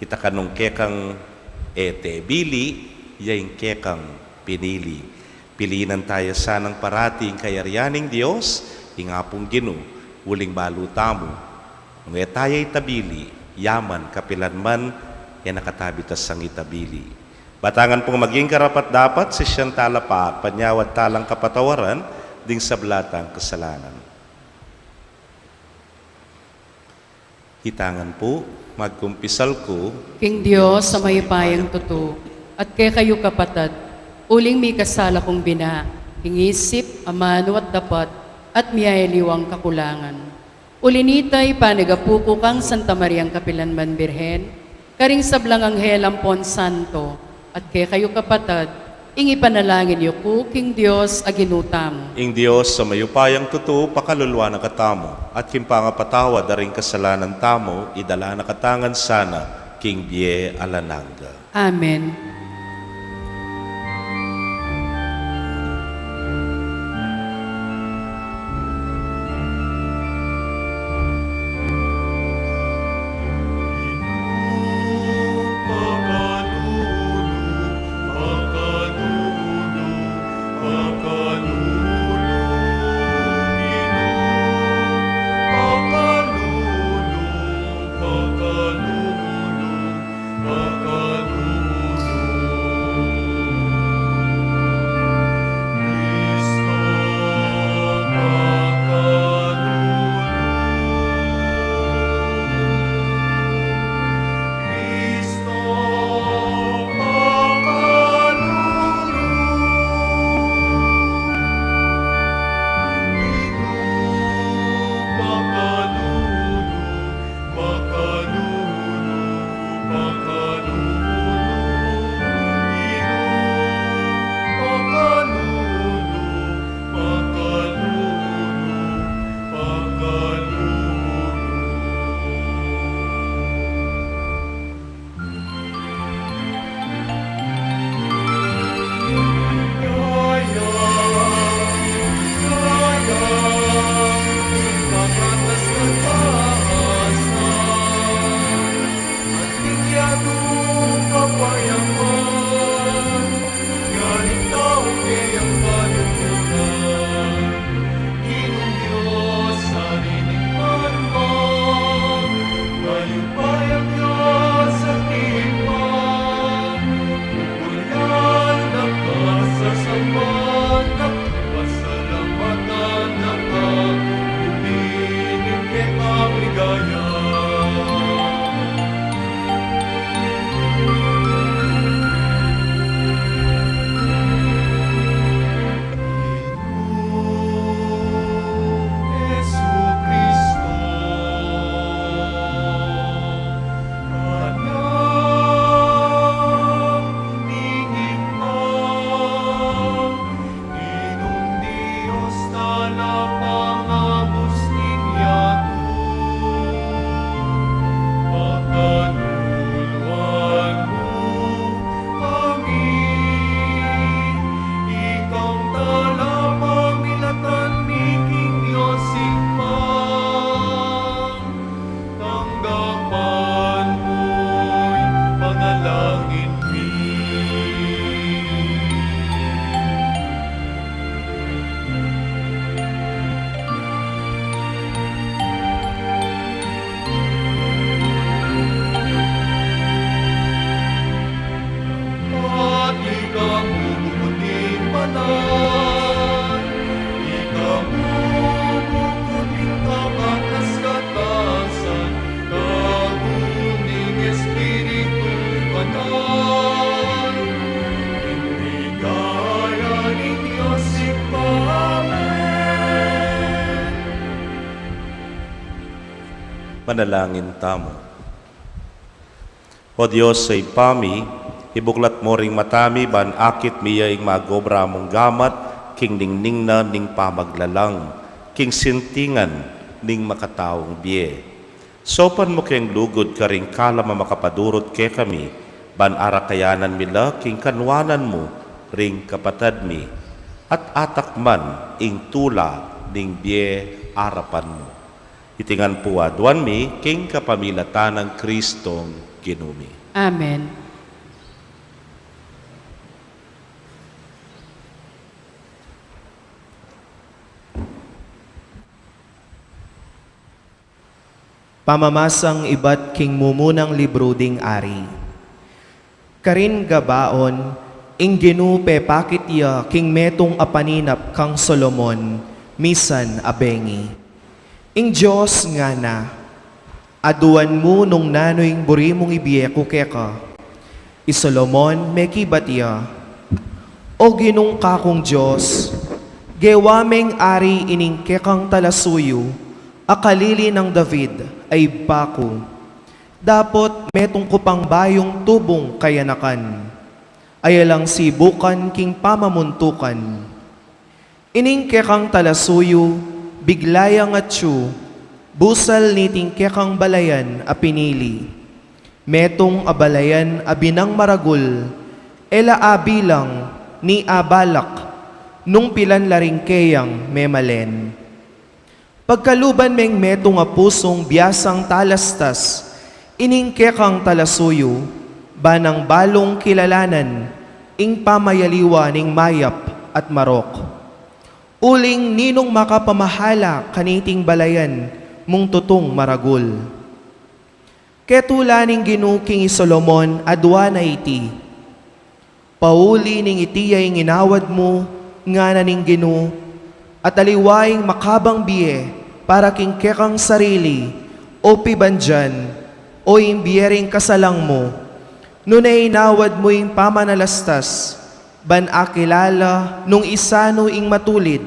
Ita kanung kekang e tebili, ya ing kekang pinili. Pilinan taya sanang parati ing kayarian ning Dios, ing Apung Ginu, uling balu tamu. Nung e taya itabili, yaman kapilan man, e na katabi ta sang itabili. Batangan pung maging karapat-dapat, sisian tala pa, panyawad talang kapatawaran, ding sabla tang kasalanan. Itangan pu, magkumpisal ku king Dios a mayupayang tutu, at kekayu kapatad, uling mikasala kung bina, king isip, amanu at dapat, at miyayaliwang kakulangan. Uli nita, ipanigapu ku kang Santa Mariang kapilanman Birhen, karing sablang anghel ampon santo, at kekayu kapatad, ing ipanalangin yu ku king Dios a Ginu tamu. Ing Dios a mayupayang tutu pakaluluan na katamu, at king pangapatawad da ring kasalanan tamu, idala na katamu ngan sana king bie alang angga. Amen. Tanggapan mo'y panalangin mi. At ika mu bukut ning banal, ika mu bukut ning kabatasan, kabud ning Espiritu Banal, ing ligaya ning Dios Ibpa. Amen. Manalangin tamu. O Dios a Ibpa mi, ibuklat mu ring mata mi ban akit mi ya ing magobra mung gamat, king ningning na ning pamaglalang, king sintingan ning makataung bie. Saupan mu keng lugud karing kalam a makapadurut kekami, ban arakayanan mi la king kanuanan mu ring kapatad mi, at atakman ing tula ning bie arapan mu. Iti ngan pu aduan mi king kapamilatan nang Kristong Ginu mi. Amen. Pamamasang ibat king mumunang libru ding ari. Karin Gabaon, ing Ginu pepakit ya king metung a paninap kang Solomon, misan a bengi. Ing Dios ngana, aduan mu nung nanu ing buri mung ibie ku keka. I Solomon mekibat ya, O Ginung kakung Dios, gewa meng ari ining kekang talasuyu, a kalili nang David, a ibpa ku. Dapot metung ku pang bayung tubung kayanakan, a yalang sibukan king pamamuntukan. Ining kekang talasuyu, bigla yang atyu, busal niting kekang balayan a pinili. Metung a balayan a binang maragul, e la abilang ni abalak, nung pilan la ring keyang memalen. Pagkaluban meng metung a pusung biasang talastas, ining kekang talasuyu, banang balung kilalanan, ing pamayaliwa ning mayap at marok. Uling ninung makapamahala kaniting balayan mung tutung maragul. Ketula ning Ginu king i Solomon aduan a iti. Pauli ning iti ya ing inawad mu, ngana ning Ginu, at aliwa ing makabang bie para king kekang sarili, o pibandian, o ing bie ring kasalang mu. Nune inawad mu ing pamanalastas, ban akilala nung isanu ing matulid,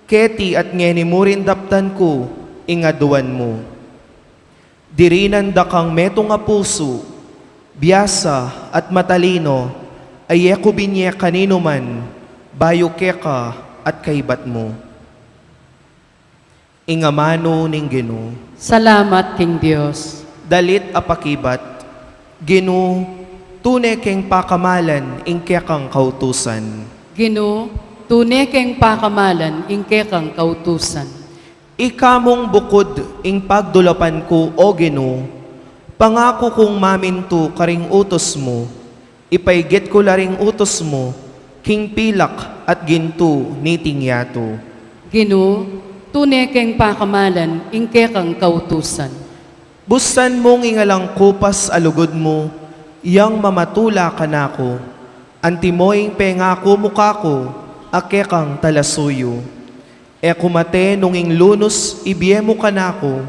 keti at ngeni mu rin daptan ku ing aduan mu. Dirinan da kang metung a pusu, biasa at matalino, a e ku binye kaninuman, bayu keka at kaibat mu. Ing amanu ning Ginu. Salamat king Dios. Dalit a pakibat, Ginu, tune keng pakamalan ing kekang kautusan. Ginu, tune keng pakamalan ing kekang kautusan. Ika mung bukud ing pagdulapan ku, O Ginu, pangaku kung mamintu karing utus mu, ipaigit ku la ring utus mu, king pilak at gintu niting yatu. Ginu, tune keng pakamalan ing kekang kautusan. Busan mung ing alang kupas a lugud mu, yang mamatula kanaku, antimo ing pengaku mu kaku, a kekang talasuyu. E ku mate nung ing lunus ibie mu kanaku,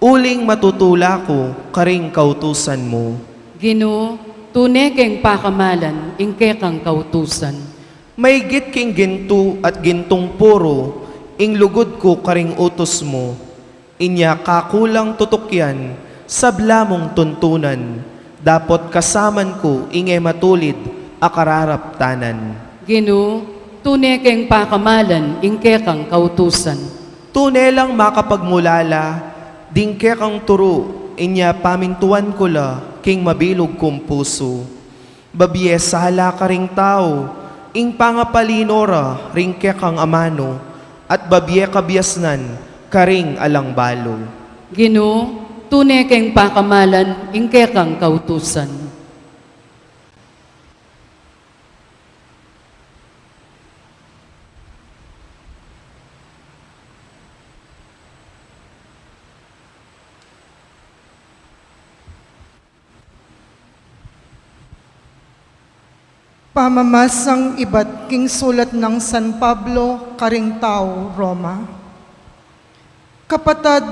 uling matutula ku karing kautusan mu. Ginu, tune keng pakamalan ing kekang kautusan. Maigit king gintu at gintung puru ing lugud ku karing utus mu. Inya kaku lang tutukyan, sabla mung tuntunan, dapot kasaman ku ing e matulid a kararaptanan. Ginu, tune keng pakamalan ing kekang kautusan. Tune lang makapagmulala ding kekang turu, inya pamintuan ku la king mabilug kung pusu. Babie sala karing tau ing pangapalino ra ring kekang amanu, at babie kabiasnan karing alang balu. Ginu, tune keng pakamalan ing kekang kautusan. Pamamasang ibat king sulat nang San Pablo karing tau Roma. Kapatad,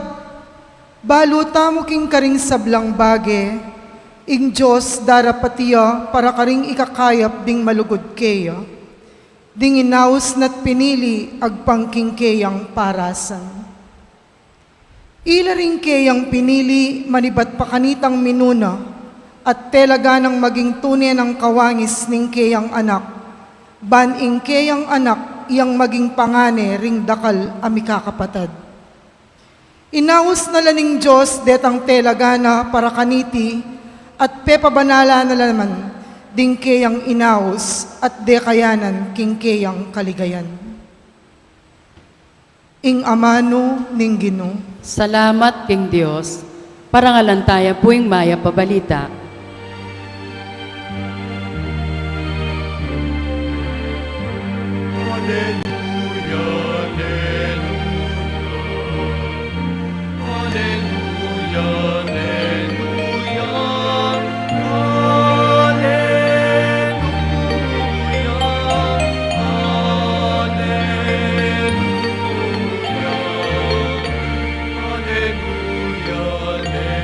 balu tamu king karing sablang bage, ing Dios darapat ya para karing ikakayap ding malugud keya, ding inaus na't pinili agpang king keyang parasan. Ila ring keyang pinili manibat pa kanitang minuna, at tela ganang maging tune nang kawangis ning keyang anak, ban ing keyang anak yang maging pangane ring dakal a mikakapatad. Inaus na la ning Dios detang tela gana para kaniti, at pepabanalan na la naman ding keyang inaus at dekayanan king keyang kaligayan. Ing amanu ning Ginu. Salamat king Dios. Parangalan taya pu ing mayap a balita. Aleluya, aleluya. Aleluya, aleluya. Aleluya, aleluya. Aleluya, aleluya.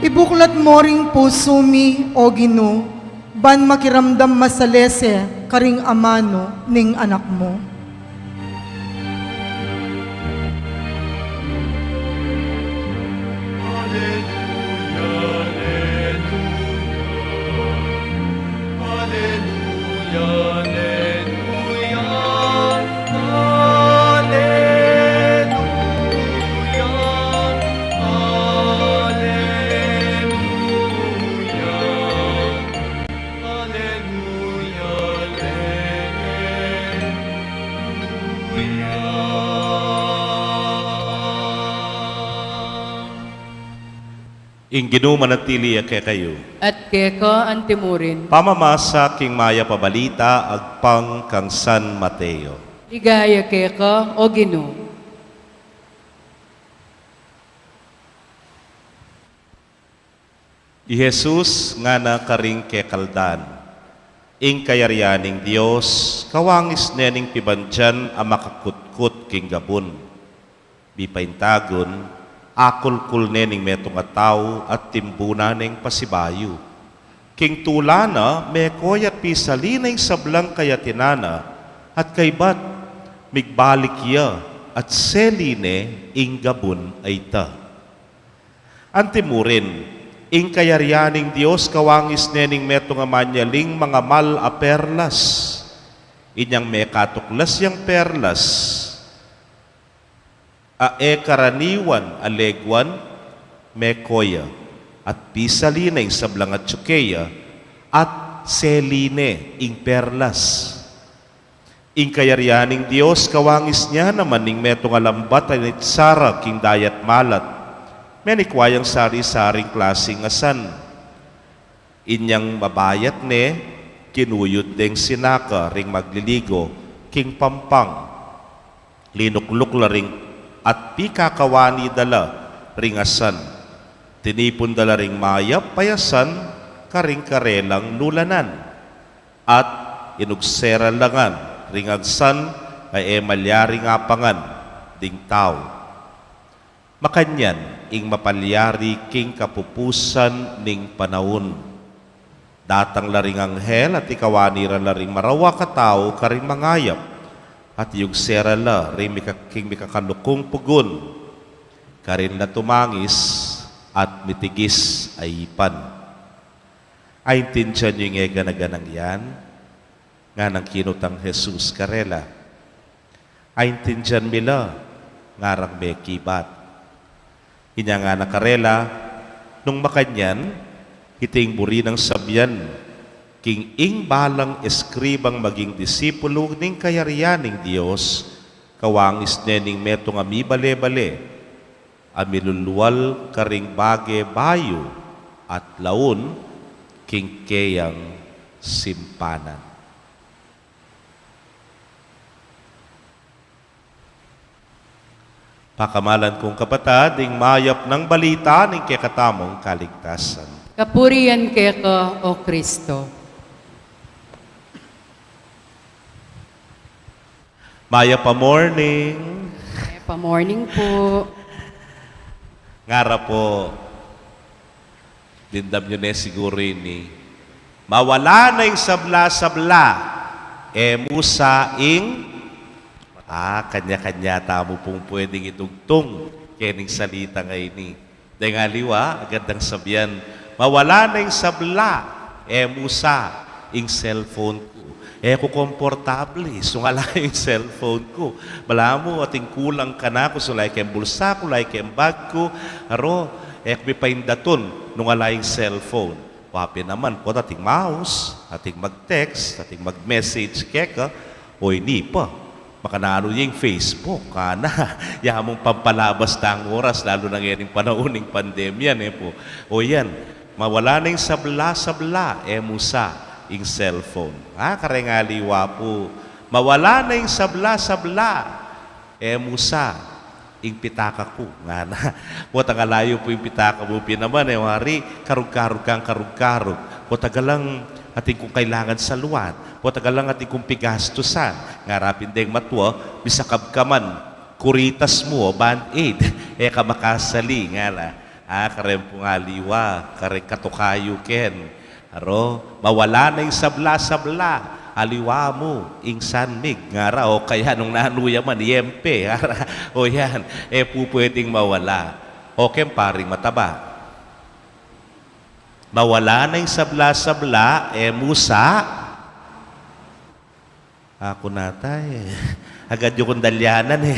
Ibuklat mo ring pusu mi, O Ginu, ban makiramdam masalese karing amanu ning Anak mu. Aleluya, aleluya. Aleluya, aleluya. Aleluya, aleluya. Aleluya, aleluya. Ing Ginu manatili ya kekayu. At keka antimurin. Pamamasa king mayap a balita agpang kang San Mateo. Ligaya keka, O Ginu. I Jesus ngana karing kekaldan, ing kayarian ning Dios kawangis ne ning pibandian a makakutkut king gabun. Mipaintagun, akulkul ne ning metung a tau at timbunan neng pasibayu. King tula na, mekoya at pisali ne ing sablang kayatinan na, at kaybat, migbalik ya at seli ne ing gabun a ita. Antimurin, ing kayarian ning Dios kawangis ne ning metung a manyaling mangamal a perlas. Inyang mekatuklas yang perlas a e karaniwan a leguan, mekoya at pisali ne ing sablang atyu keya at seli ne ing perlas. Ing kayarian ning Dios kawangis ne naman ning metung a lambat a initsara king dayat malat. Menikwa yang sari-saring klasing asan. Inyang mabayat ne, kinuyud deng sinaka ring magliligo king pampang. Linukluk la ring at pikakawani da la ring asan. Tinipun da la ring mayap a asan karing karelang lulanan. At inugseran la ngan ring agsan a e malyaring apangan ding tau. Makanyan ing mapalyari king kapupusan ning panaun. Datang la ring anghel at ikawani ra la ring marawak a tau karing mangayap, at iyugse ra la ring mika-, king mikakalukung pugun, karin la tumangis at mitigis a ipan. Aintindian yu ing e gana-ganang yan? Nganang kinutang Jesus karela. Aintindian mi la, ngarang mekibat. Inya ngana karela, nung makanyan, iti ing buri nang sabian king ing balang eskribang maging disipulu ning kayarian ning Dios, kawangis ne ning metung a mibale-bale a milulual karing bage bayu at laun king keyang simpanan. Pakamalan kung kapatad, ing mayap nang balita ning kekatamung kaligtasan. Kapurian keka, O Kristo. Mayap a morning. Mayap a morning po. Ngara po, dimdam yu ne siguru ini. Mawala na ing sabla-sabla, e mu sa ing, ah, kanya-kanya tamu pung pwedeng itugtung kening salitang ini. Deng aliwa, agad nang sabian, mawala na ing sabla, E mu sa ing cellphone ku. E ku komportable, sung ala ing cellphone ku. Balamu ating kulang kanaku, sung layu keng bulsa ku, layu keng bag ku, aro, e ku mipaindatun nung ala ing cellphone. Wa pin naman, potang ating mouse, ating mag-text, ating mag-message keka, o ini pa. Makananu ya ing Facebook, ngana. Ya mung pampalabas tang oras, lalu na ngening panaun ning pandemya, ne pu. O yan, mawala na ing sabla-sabla, e mu sa ing cellphone. Ha, kareng aliwa pu, mawala na ing sabla-sabla, e mu sa ing pitaka ku, ngana. Potang ala yu pu ing pitaka mu pin naman, e wari, karug-karug kang karug-karug. Potang alang atin kung kailangan saluan. Potang alang atin kung pigastusan. Ngara pin deng matua, bisakab ka man, kuritas mu o band-aid, e ka makasali, ngana. A, kareng pung aliwa, kareng katukayu ken. Aro, mawala na ing sabla-sabla, aliwa mu ing sanmig, ngara, o kaya nung nanu ya man, yempe, ngara. O yan, e pu pwedeng mawala. O keng paring mataba. Mawala na ing sabla-sabla, e mu sa. Aku nata, e. Agad yu kung dalyanan, e.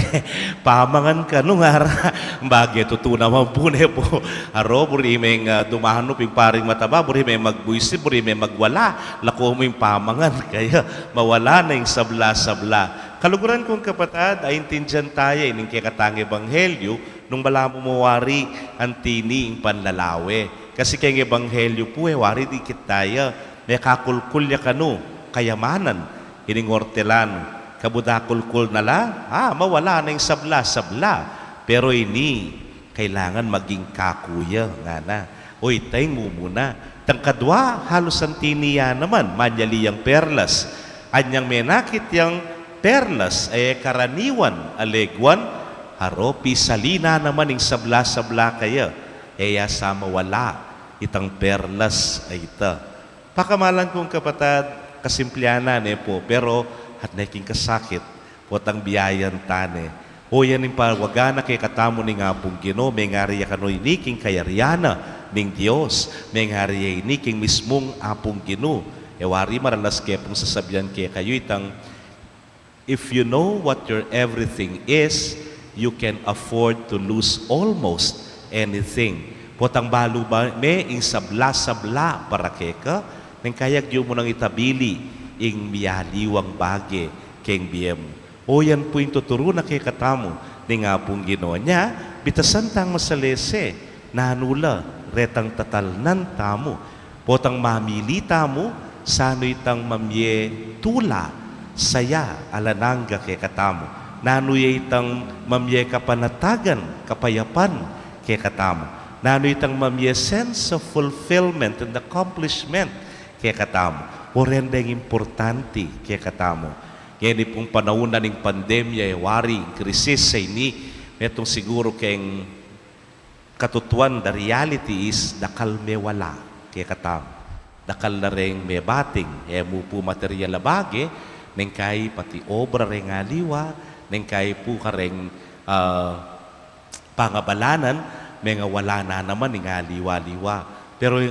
Pamangan kanu, ngara. Bage, tutu naman pu, ne pu. Aro, buri meng, ah, dumanu pin paring mataba, buri meng magbuisit, buri meng magwala. Lako mu ing pamangan, kaya mawala na ing sabla-sabla. Kaluguran kung kapatad, aintindian taya ining kekatang ebanghelyu, nung balamu mu wari anti ini ing panlalawe. Kasi keng ebanghelyu pu, e wari dikit taya, mekakulkul ya kanu kayamanan ining ortelanu. Kabud akulkul na la, a, mawala na ing sabla-sabla. Pero ini, kailangan maging kaku ya, ngana. O ita ing mumuna. Tang kadwa, halos anti ini ya naman, manyali yang perlas. Anyang menakit yang perlas, e karaniwan a leguan, aro, pisali na naman ing sabla-sabla kaya, e ya sa mawala itang perlas a ita. Pakamalan kung kapatad, kasimplihan na, ne pu, pero atin king kasakit, potang biayan ta ne. O yan ing pawaga na kekatamu ning Apung Ginu, mengari ya kanu ini king kayarian na ning Dios, mengari ya ini king mismung Apung Ginu. E wari maralas ke pung sasabian kekayu itang, if you know what your everything is, you can afford to lose almost anything. Potang balu ba me ing sabla-sabla para keka, neng kayag yu mu nang itabili ing mialiwang bage keng bie mu. O yan pu ing tuturu na kekatamu ning Apung Ginu. Nya, bitasan tang masalese, nanu la retang tatalnan tamu. Potang mamili tamu, sanu itang mamie tula, saya, alang angga kekatamu. Nanu ya itang mamie kapanatagan, kapayapan kekatamu. Nanu itang mamie sense of fulfillment and accomplishment kekatamu. O reng importante kekatamu. Ngeni pung panaun na ning pandemya, e wari, krisis a ini, metung siguru keng katutuan, the reality is, dakal mewala kekatamu. Dakal la reng mebating, e mu pu material a bage, neng kai pati obra reng aliwa, neng kai pu kareng, ah, pangabalanan, mengawala na naman ing aliwa-liwa. Pero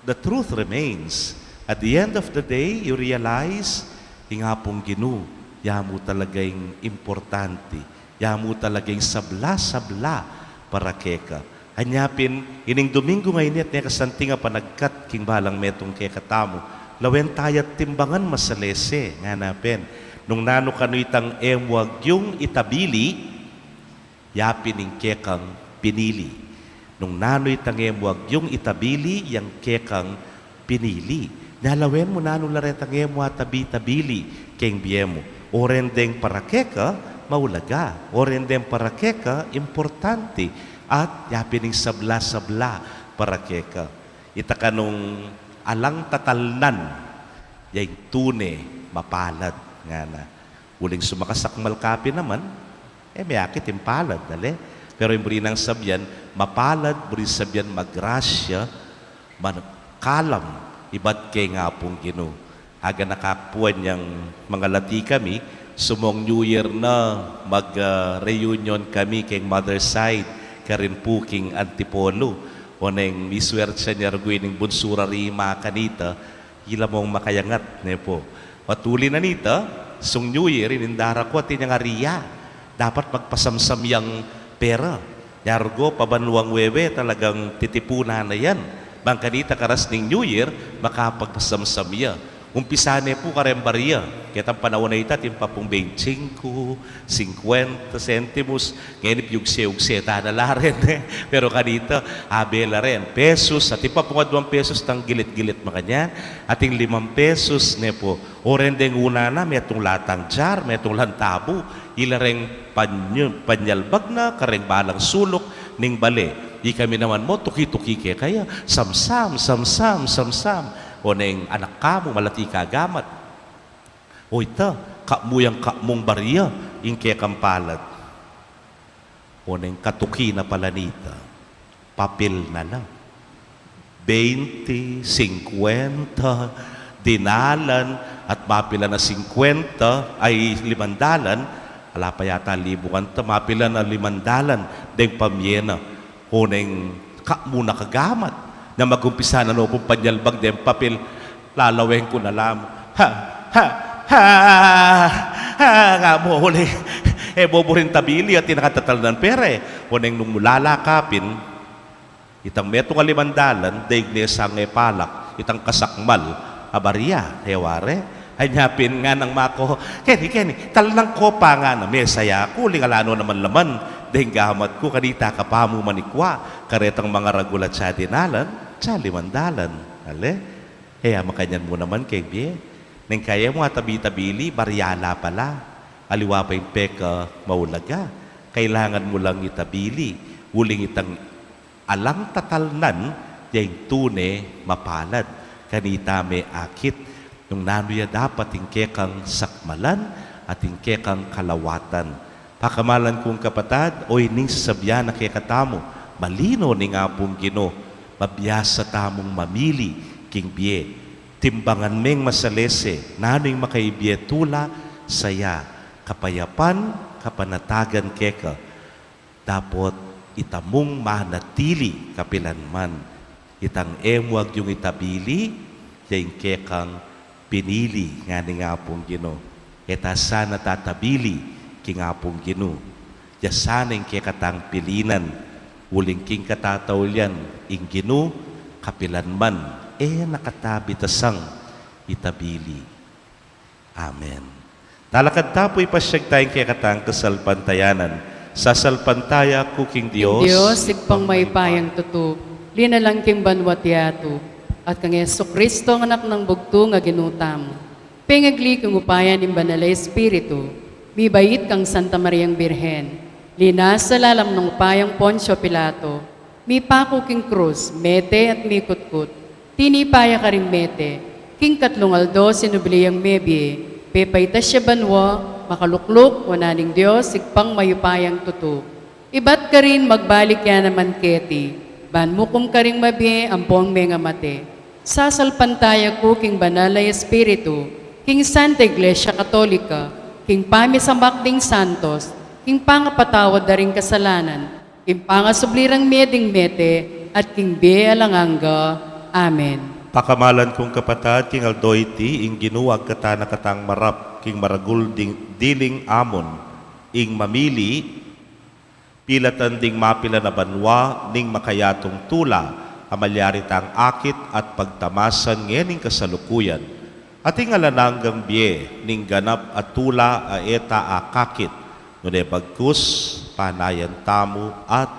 the truth remains. At the end of the day, you realize, ing Apung Ginu, ya mu talaga ing importante, ya mu talaga ing sabla-sabla para keka. Anya pin, ining Domingo ngeni at neka santing a panagkat king balang metung kekatamu, lawen taya at timbangan masalese, ngana pin. Nung nanu kanu itang e mu agyung itabili, ya pin ing kekang pinili. Nung nanu itang e mu agyung itabili, yang kekang pinili. Nya lawen mu nanu la retang e mu atabi-tabili keng bie mu. O reng para keka, maulaga. O reng para keka, importante. At ya pin ing sabla-sabla para keka. Ita kanung alang tatalnan, ya ing tune mapalad, ngana. Uling sumakasakmal ka pin naman, e, meyakit ing palad, ale. Pero ing buri nang sabian, mapalad, buri sabian magrasya, makalam, ibat keng Apung Ginu. Aganaka puan yang mangalati kami, sumong New Year na, mag, ah, reunion kami keng mother side, karin pu king Antipolo. Oneng misuertsa ning argu ining bunsu ra rima kanita, ila mong makayangat, ne pu. Patuli na nita, sung New Year, ining dara ku atin yang aria. Dapat magpasamsam yang pera. Ning argu, pabanuang wewe, talagang titipunan na yan. Bang kanita karas ning New Year, makapagpasamsam ya. Umpisa ne pu kareng baria. Ketang panaun a ita, atin pa pung beinti singku, singkuenta sentimus. Ngeni, piyugse-ugse ta na la rin, e. Pero kanita, abe la rin. Pesus, atin pa pung aduang pesus, tang gilit-gilit makanyan. Ating limang pesus, ne pu. O ren deng una na, metung la tang jar, metung lang tabu. Ila reng panyu-, panyalbag na kareng balang suluk ning bale. Ikami naman mu, tuki-tuki kekaya. Samsam, samsam, samsam. Oneng anak kamu, malati ka gamat. O ita, kamu yang kamung baria, ing kekang palad. Oneng katuki na pala nita, papil na la. Beinti, singkuenta, dinalan, at mapilan a singkuenta, ay, limandalan, ala pa yata libu kanta, mapilan a limandalan, deng pamye na. Oneng kamu na kagamat, na magumpisa na no pung panyalbag deng papil, lalaweng ku na la mu. Ha, ha, ha, ha, nga mu, uli. E, boburing tabili, atin kang tatalnan pera, e. Oneng nung mu lalakapin, itang metung a limandalan, daig ne sang e palak, itang kasakmal a baria, e ware. Anya pin nganang mako, keni, keni, talnan ko pa, ngana. Mesa ya ku, uling ala no naman laman deng gamat ku, kanita ka pa mu manikwa karetang mangaragul atsa dinalan, atsa limandalan. Ale? E, makanyan mu naman keng bie. Neng kaya mu atabi-tabili, baria la pala. Aliwa pa ing pekamaulaga. Kailangan mu lang itabili. Uling itang alang tatalnan, ya ing tune mapalad. Kanita me akit nung nanu ya dapat ing kekang sakmalan at ing kekang kalawatan. Pakamalan kung kapatad, o ining sasabian na kekatamu, malino ning Apung Ginu, mabiasa tamung mamili king bie. Timbangan meng masalese, nanu ing makaibie tula saya, kapayapan, kapanatagan keka. Dapot ita mung manatili kapilanman. Itang e mu agyung itabili, ya ing kekang pinili, ngana ning Apung Ginu. E ta sana tatabili king Apung Ginu. Ya sana ing kekatang pilinan, uling king katataulian, ing Ginu, kapilanman, e na kata bitasang itabili. Amen. Talakad ta pu, ipasyag taya ing kekatang kasalpantayanan. Sasalpantaya ku king Dios, Dios, Ibpang mayupayang tutu, linalang king banua't yatu, at kang Jesucristo, a Anak nang Bugtung a Ginu tamu, pengagli king upaya ning Banal a Espiritu, mibait kang Santa Mariang Birhen, linasa lalam ning upayang Poncio Pilato, mipaku king krus, mete at mikutkut, tinipa ya karing mete, king katlung aldo sinubli yang mebie, pepaitas ya banua, makalukluk wanan ning Dios, Ibpang mayupayang tutu. Ibat karin magbalik ya naman keti, ban mukum karing mabie ampong mengamate. Sasalpantaya ku king Banal a Espiritu, king Santa Iglesia Katolika, king pamisamak ding santos, king pangapatawad da ring kasalanan, king pangasubli rang mie ding mete, at king bie alang angga. Amen. Pakamalan kung kapatad, king aldo iti, ing Ginu agkatan na katang marap, king maragul ding diling amun, ing mamili, pilatan ding mapilan a banua, ning makayatung tula, a malyari tang akit at pagtamasan ngening kasalukuyan, at ing alang anggang bie, ning ganap a tula a e ta akakit, nune bagkus, panayan tamu at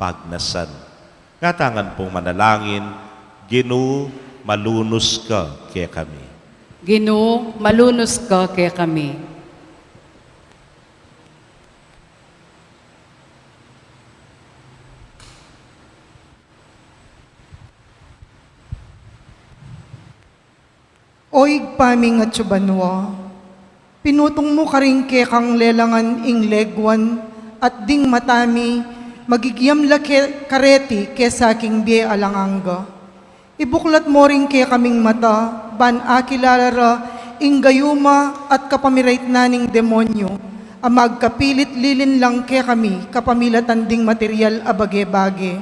pagnasan. Ngatamu ngan pung manalangin, Ginu, malunus ka kekami. Ginu, malunus ka kekami. O Ibpa ming atsu banua, pinutung mu karing kekang lelangan ing leguan, at ding mata mi, magigyam la ke-, kareti kesa king bie alang angga. Ibuklat mo ring kekaming mata, ban akilala ra ing gayuma at kapamiraitnan ning demonyo, a magkapilit lilinlang kekami kapamilatan ding material a bage-bage,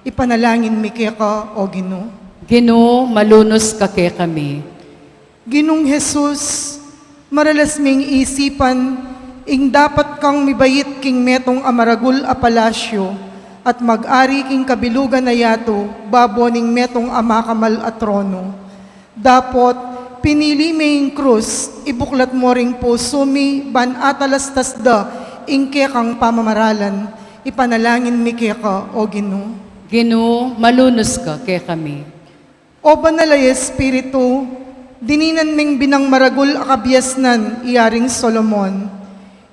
Ipanalangin mi keka, O Ginu. Ginu, malunus ka kekami. Ginung Jesus, maralas ming isipan ing dapat kang mibait king metung a maragul a palasyu at mag-ari king kabilugan a yatu babo ning metung a makamal a trono. Dapot pinili me ing krus, ibuklat mo ring pusu mi ban atalastas da ing kekang pamamaralan. Ipanalangin mi keka, O Ginu. Ginu, malunus ka kekami. O Banal a Espiritu, dininan ming binang maragul a kabiasnan i Yaring Solomon.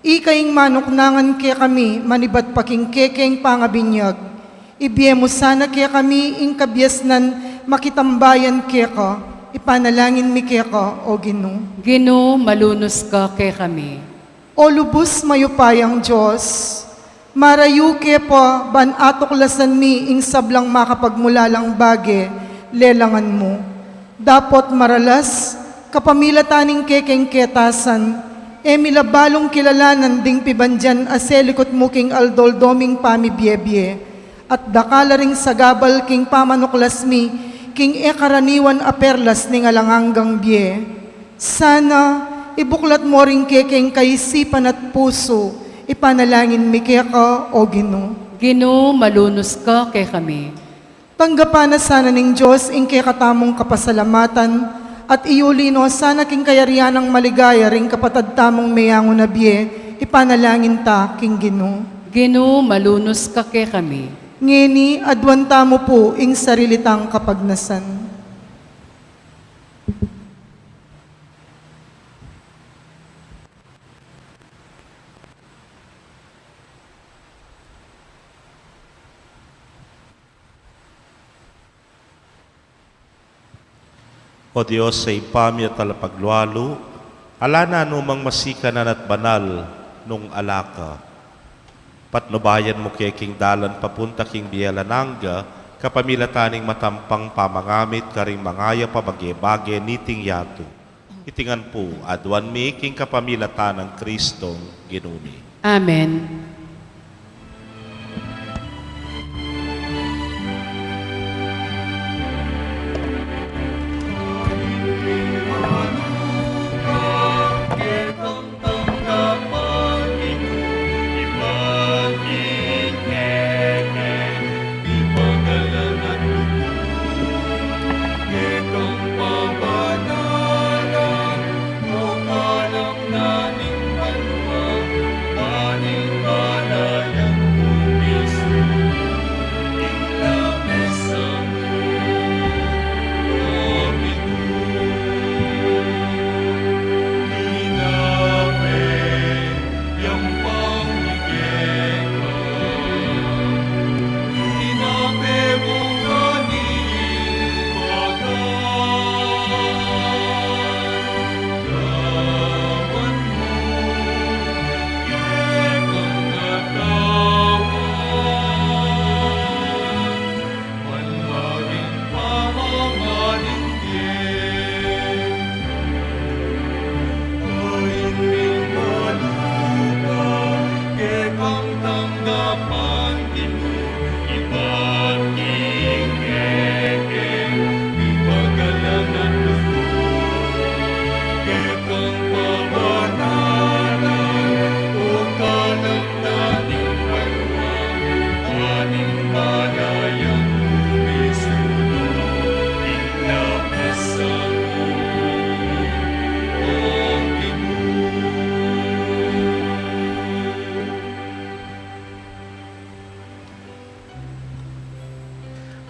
Ika ing manuknangan kekami manibat pa king kekeng pangabinyag. Ibie mu sana kekami ing kabiasnan makitambayan keka. Ipanalangin mi keka, O Ginu. Ginu, malunus ka kekami. O lubus mayupayang Dios, marayu ke pa ban atuklasan mi ing sablang makapagmulalang bage lelangan mu. Dapot maralas, kapamilatan ning kekeng ketasan, e mi la balung kilalanan ding pibandian a selikut mu king aldo-aldo ming pamibiebie, at dakal a ring sagabal king pamanuklas mi king e karaniwan a perlas ning alang anggang bie. Sana ibuklat mo ring kekeng kaisipan at pusu, ipanalangin mi keka, O Ginu. Ginu, malunus ka kekami. Tanggapan na sana ning Dios ing kekatamung kapasalamatan, at iuli no sana king kayarian nang maligaya ring kapatad tamung meyangu na bie, ipanalangin ta king Ginu. Ginu, malunus ka kekami. Ngeni, aduan tamu pu ing sarili tang kapagnasan. O Dios a Ibpa mi a talapaglualu, ala na numang masikanan at banal nung ala ka. Patnubayan mu ke king dalan papunta king bie alang angga, kapamilatan ning matampang pamangamit karing mangayap a bage-bage niting yatu. Iti ngan pu aduan mi king kapamilatan nang Kristong Ginu mi. Amen.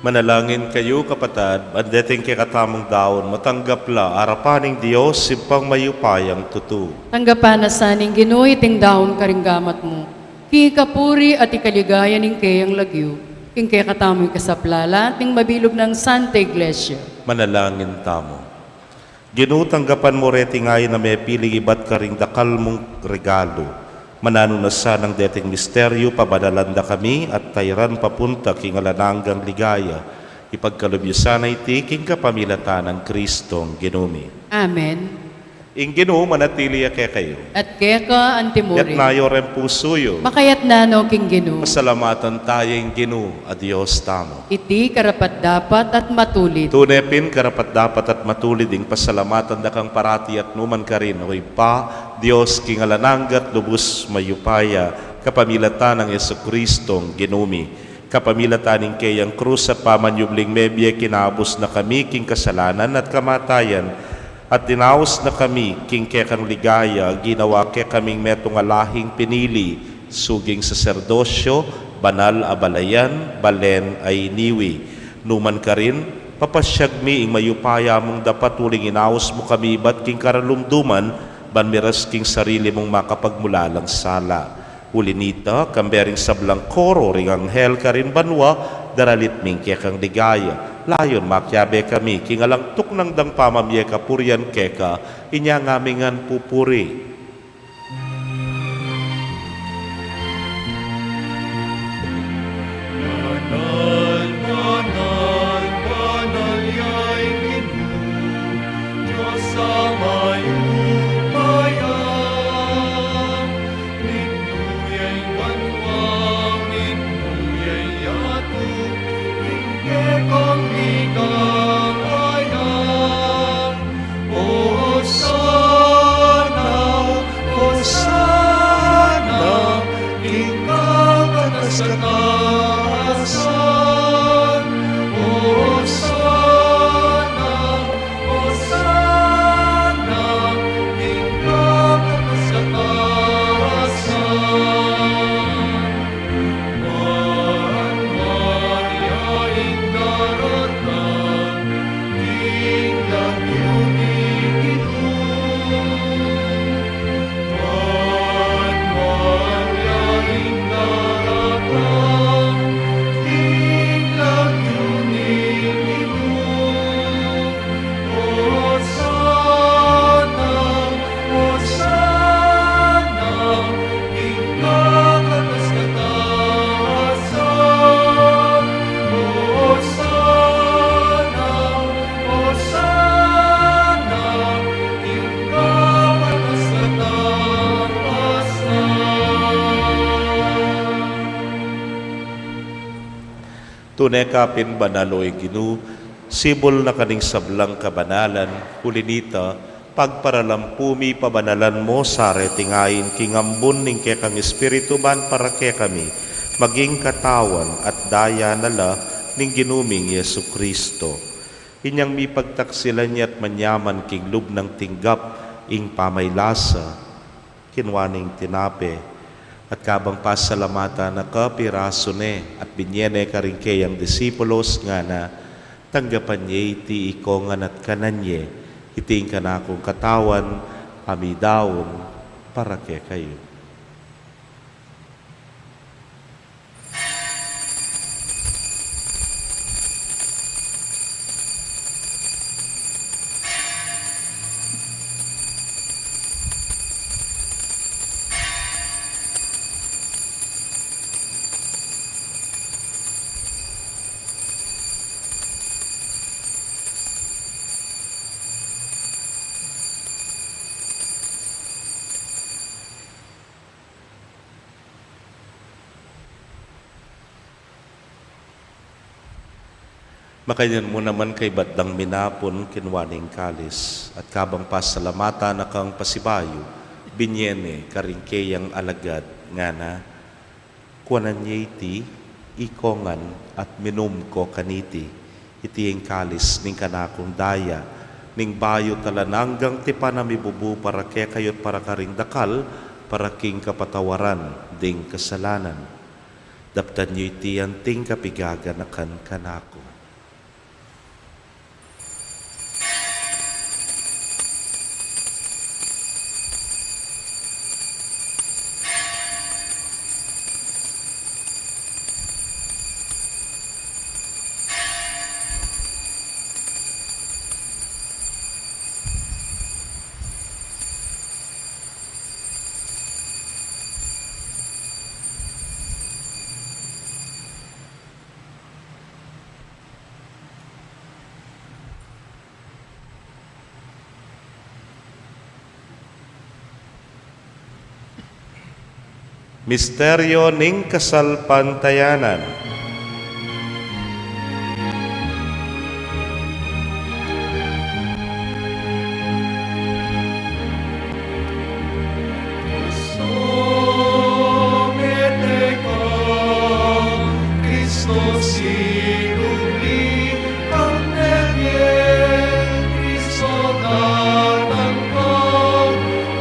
Manalangin kayu, kapatad, ban deting kekatamung daun, matanggap la arapan ning Dios, Ibpang mayupayang tutu. Tanggapan na sa ning Ginu iting daun karing gamat mu, king ikapuri at ikaligaya ning keyang lagyu, king kekatamung ikasaplala at ning mabilug nang Santa Iglesia. Manalangin tamu. Ginu, tanggapan mu reting ain a mepiling ibat karing dakal mung regalu. Mananu na sanang deting misteryu pabanalan da kami at tairan papunta king alang anggang ligaya. Ipagkalub yu sana iti king kapamilatan nang Kristong Ginu mi. Amen. Ing Ginu manatili ya kekayu. At keka antimurin. Yatna yu reng pusu yu. Makayatna no king Ginu. Pasalamatan taya ing Ginu a Dios tamu. Iti karapat-dapat at matulid. Tune pin karapat-dapat at matulid ing pasalamatan da kang parati at numan karin, O Ibpa, Dios king alang angga at lubus mayupaya, kapamilatan nang Jesucristong Ginu mi. Kapamilatan ning keyang krus at pamanyubling mebie, kinabus na kami king kasalanan at kamatayan, at dinaus na kami king kekang ligaya, ginawa kekaming metung a lahing pinili, suging saserdosyo, banal a balayan, balen a iniwi. Numan karin, papasyag mi ing mayupaya mung dapat uling inaus mu kami ibat king karalumduman, ban miras king sarili mung makapagmulalang sala. Uli nita, kambe ring sablang koro ring anghel karin banua, daralit mi ing kekang ligaya. Layun makiabe kami king alang tuknang dang pamamie kapurian keka, inya ngaming ngan pupuri. Banal, banal, banal ya ing Ginu, Dios a mayupaya. Mitmu ya ing banua, mitmu ya ing yatu, ing kekang ligaya. Osana, Osana, king kakatasan. Osana, Osana, king kakatasan. Tune ka pin banal, O Ginu, sibul na ka ning sablang kabanalan, uli nita, pagparalampu mi pabanalan mo sa reting ain king ambun ning kekang Espiritu ban para kekami, maging katawan at daya na la ning Ginu ming Jesucristo. Inyang mipagtaksilan ya at manyaman king lub nang tinggap ing pamaylasa, kinua ne ing tinape, at kabang pasalamatan na ka, pirasu ne, at binye ne karing keyang disipulos, ngana, tanggapan ye iti ikongan at kanan ye, iti ing kanakung katawan, a midaun para kekayu. Makanyan mu naman kaybat dang minapun, kinua ne ing kalis, at kabang pasalamatan na kang pasibayu, binye ne karing keyang alagad, ngana, kuanan ye iti ikongan at minum ko kaniti, iti ing kalis ning kanakung daya, ning bayu at alang anggang tipan a mibubu para kekayu at para karing dakal, para king kapatawaran ding kasalanan. Daptan yu iti anting kapigaganakan kanaku. Misteryo ning kasalpantayanan. Cristo, mete ka, Cristo, sinubli kang mebie, Cristo, datang ka,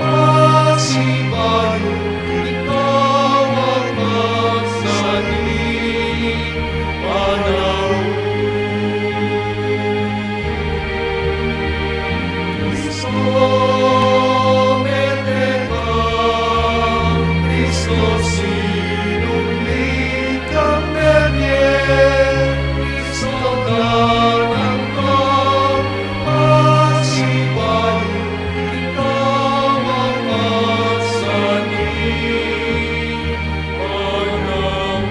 pasibayu ikaw ang masanib. Panahon. Cristo, mete ka, Cristo, sinubli kang mebie, Cristo, datang ka, pasibayu ikaw ang masanib. Panahon.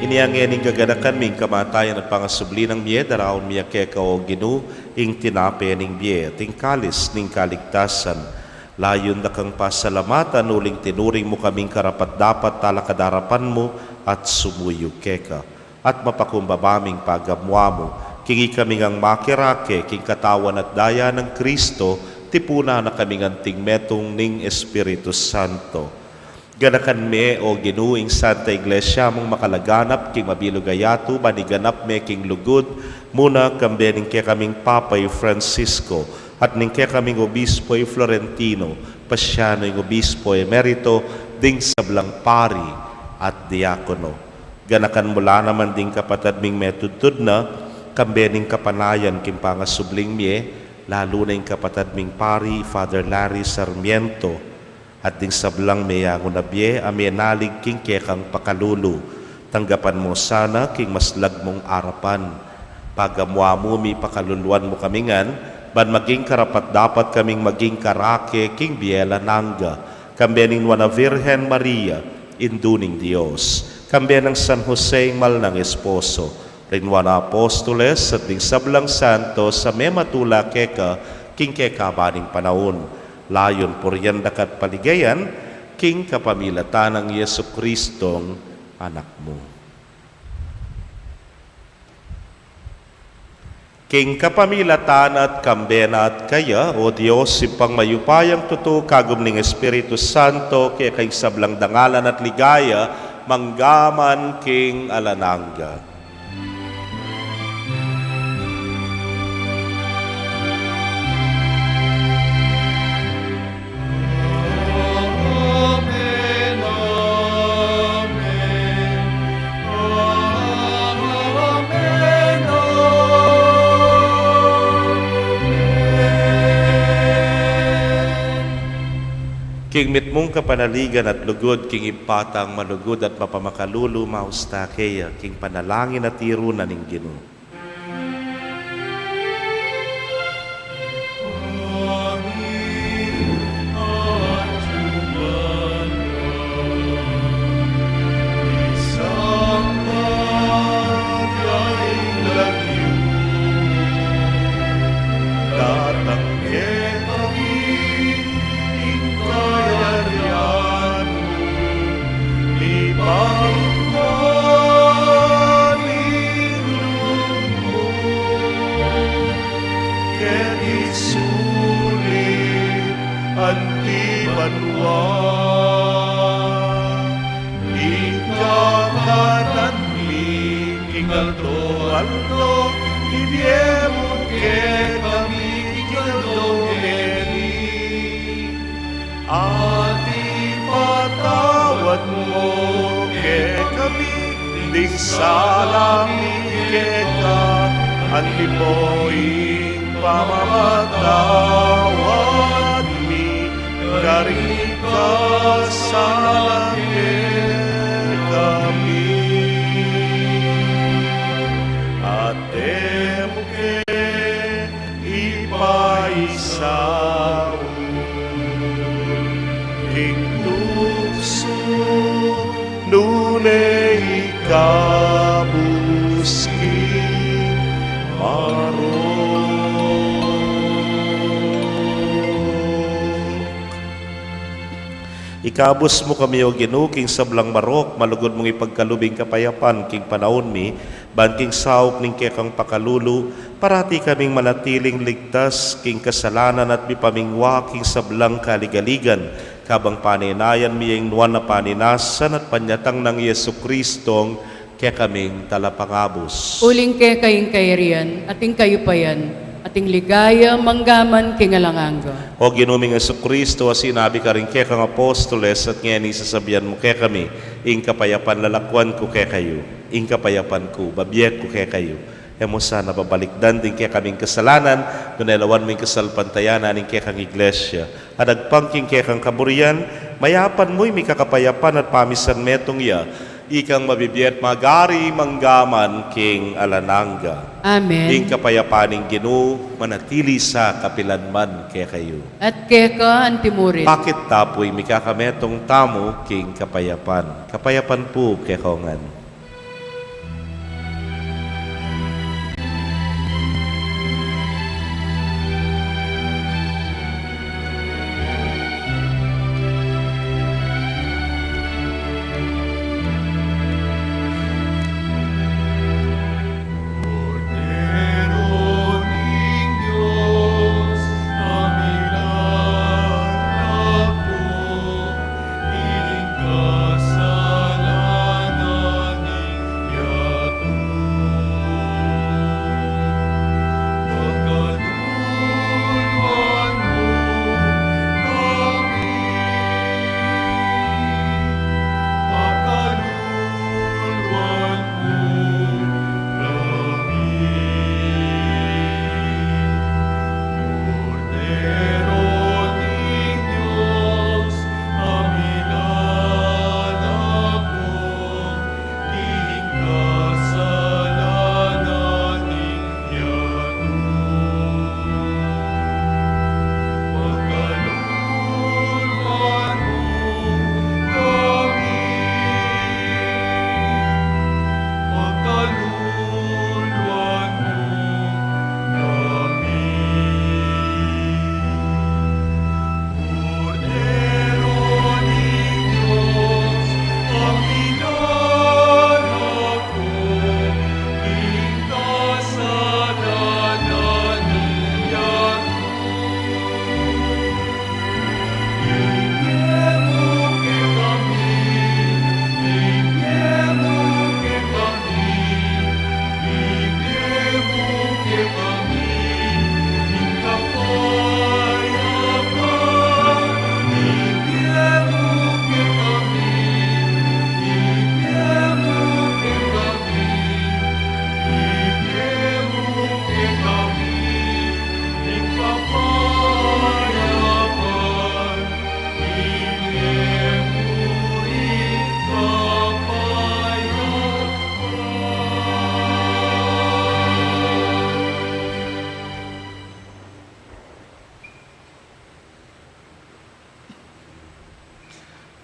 Inya ngening gaganakan mi ing kamatayan at pangasubli nang mie, daraun mi keka, O Ginu, ing tinape ning bie at ing kalis ning kaligtasan. Layun da kang pasalamatan uling tinuring mu kaming karapat-dapat talakad king arapan mu at sumuyu keka. At mapakumbaba ming pagamuan mu, king ikami ngang makirake king katawan at daya nang Cristo, tipunan na kaming anting metung ning Espiritu Santo. Ganakan me, O Ginu, ing Santa Iglesia mung makalaganap king mabilug a yatu, ban iganap me king lugud mu na, kambe ning kekaming Papa i Francisco, at ning kekaming Obispo i Florentino, Pasiano, ing Obispo Emerito, ding sablang pari at diakono. Ganakan mu la naman ding kapatad ming metudtud na, kambe ning kapanayan king pangasubling mie, lalu na ing kapatad ming pari, Father Larry Sarmiento, at ding sablang meyangu na bie a menalig king kekang pakalulu. Tanggapan mu sana king maslag mung arapan. Pagamuan mu mi, pakaluluan mu kami ngan, ban maging karapat-dapat kaming maging karake king bie alang angga, kambe ning Nuan a Virgen Maria, Indu ning Dios, kambe nang San Jose, ing mal nang esposo, ring Nuan a Apostoles, at ding sablang santos a mematula keka king kekaban ning panaun. Layun purian da ka at paligayan, king kapamilatan nang Jesucristong Anak mu. King kapamilatan na at kambe na at kaya, O Dios, Ibpang mayupayang tutu, kagum ning Espiritu Santo, keka ing sablang dangalan at ligaya, mangga man king alang angga. Amen, amen. Amen, amen. King mitmung kapanaligan at lugud, king Ibpa tang malugud at mapamakalulu, maus ta keya king panalangin a tiru na ning Ginu. Datang kekami ing kayarian mu, mipamintuan ing lub mu keti sulip anti banua. Ing kakanan mi king aldo-aldo ibie mu kekami king aldo ngeni. At ipatawad mu kekami ding sala mi keka, anti mo ing pamamatawad mi karing mikasala kekami. At e mu ke ipaisaul king tuksu, nune ikabus king marok. Ikabus mu kami, O Ginu, king sablang marok, malugud mung ipagkalub ing kapayapan king panaun mi, ban king saup ning kekang pakalulu, parati kaming manatiling ligtas king kasalanan at mipamingwa king sablang kaligaligan, kabang panenayan mi ing nuan a panenasan at panyatang nang Jesucristong kekaming Talapangabus. Uling keka ing kayarian, at ing kayupayan, at ing ligaya, mangga man king alang angga. O Ginu ming Jesucristo, a sinabi karing kekang apostoles, at ngeni sasabian mu kekami, ing kapayapan lalakuan ku kekayu, ing kapayapan ku bibie ku kekayu. E mu sana babalikdan ding kekaming kasalanan, nune lawan mu ing kasalpantayanan ning kekang Iglesia. At agpang king kekang kaburian, mayapan mu ing mikakapayapan at pamisan metung ya, ikang mabibie at magari mangga man king alang angga. Amen. Ing kapayapan ning Ginu manatili sa kapilan man kekayu. At keka antimurin. Pakit ta pu ing mikakametung tamu king kapayapan. Kapayapan pu kekayu ngan.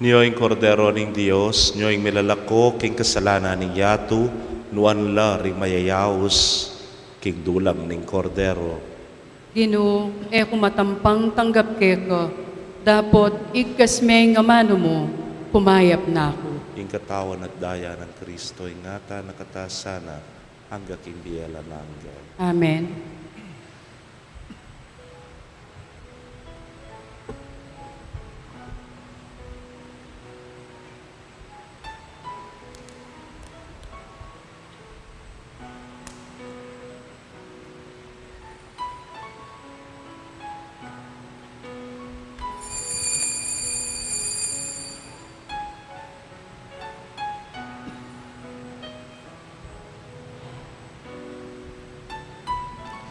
Nyo ing Kordero ning Dios, nyo ing milalako king kasalanan ning yatu, nuan la ring mayayaus king dulang ning Kordero. Ginu, e ku matampang tanggap keka, dapot igkas me ing amanu mu, kumayap na ku. Ing katawan at daya nang Kristo, ingatan na kata sana, angga king bie alang angga. Amen.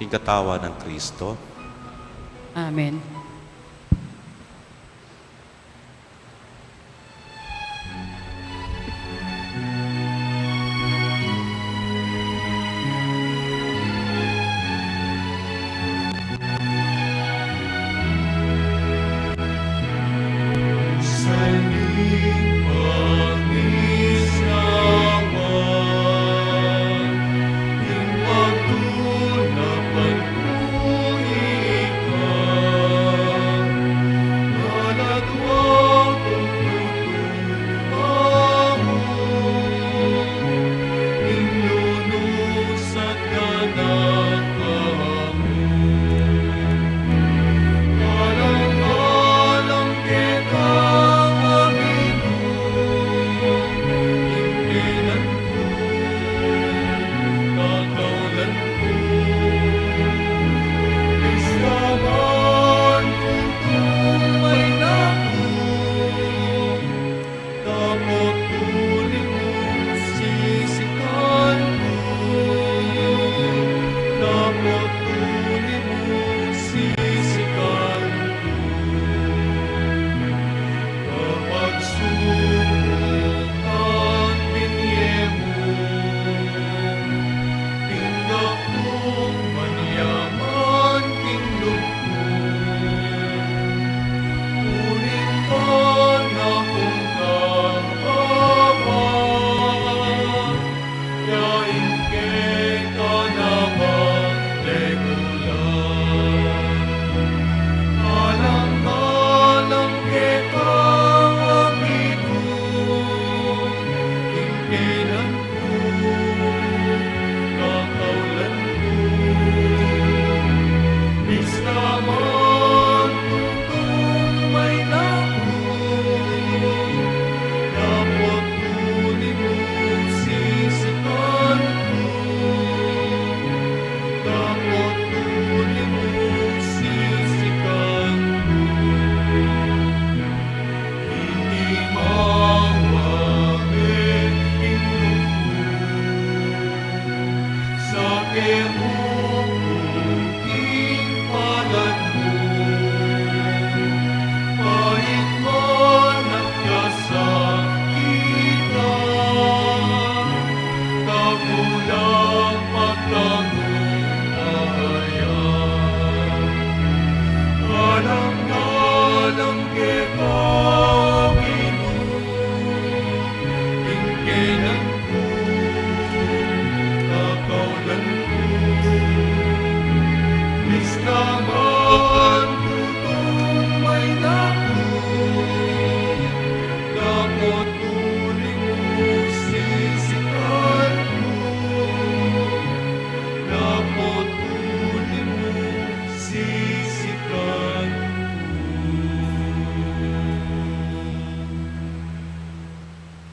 Ing katawan nang Kristo. Amen.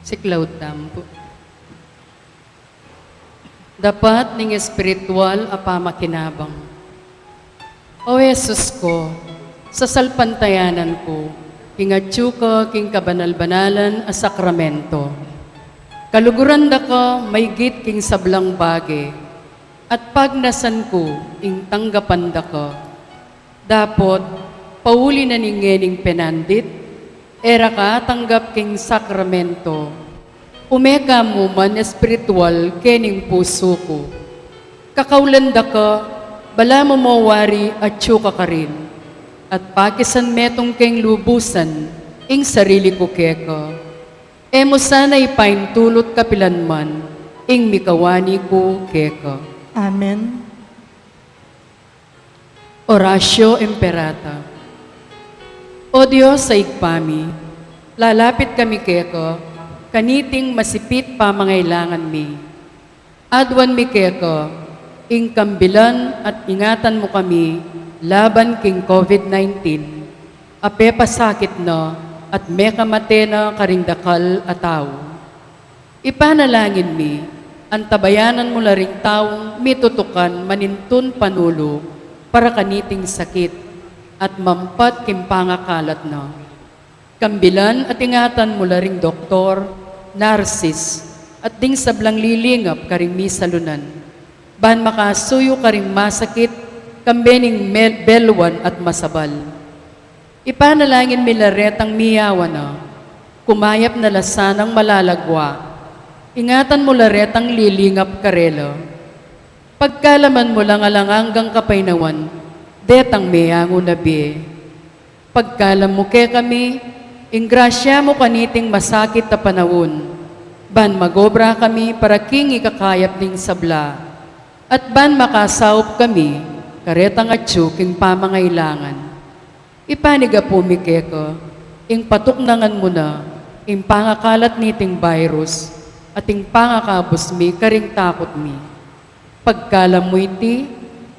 Siklaud tamu pu. Dapat ning espiritual a pamakinabang. O Jesus ko, sasalpantayanan ku ing atyu ka king kabanal-banalan a sakramento. Kaluguran da ka maygit king sablang bage, at pagnasan ku ing tanggapan da ka. Dapot, pauli na ning ngening penandit, e ra ka atanggap king sakramento, ume ka mu man espiritual kening pusu ku. Kakaulan da ka, balamu mo wari atyu ka karin, at pakisan metung keng lubusan ing sarili ku keka. E mu sana ipaintulut kapilan man ing mikawani ku keka. Amen. Oratio Imperata. O Dios a Ibpa mi, lalapit kami keka kaniting masipit pamangailangan mi. Aduan mi keka ing kambilan at ingatan mu kami laban king COVID nineteen, a pepasakit na at mekamate na karing dakal a tau. Ipanalangin mi, antabayanan mu la ring taung mitutukan manintun panulu para kaniting sakit at mampat king pangakalat na. Kambilan at ingatan mu la ring doktor, narsis, at ding sablang lilingap karing misalunan, ban makasuyu karing masakit, kambe ning mel-, belwan at masabal. Ipanalangin mi la retang miyawan na, kumayap na la sanang malalagwa. Ingatan mu la retang lilingap karela. Pagkaluban mu lang alang anggang kapaynawan detang meyangu na bie. Pagkaluban mu kekami ing grasya mu kaniting masakit a panaun, ban mag-obra kami para king ikakayap ning sabla, at ban makasaup kami karetang atyu king pamangailangan. Ipanyawad mi keka ing patuknangan mu na ing pangakalat niting virus at ing pangakabus mi karing takut mi. Pagkaluban mu iti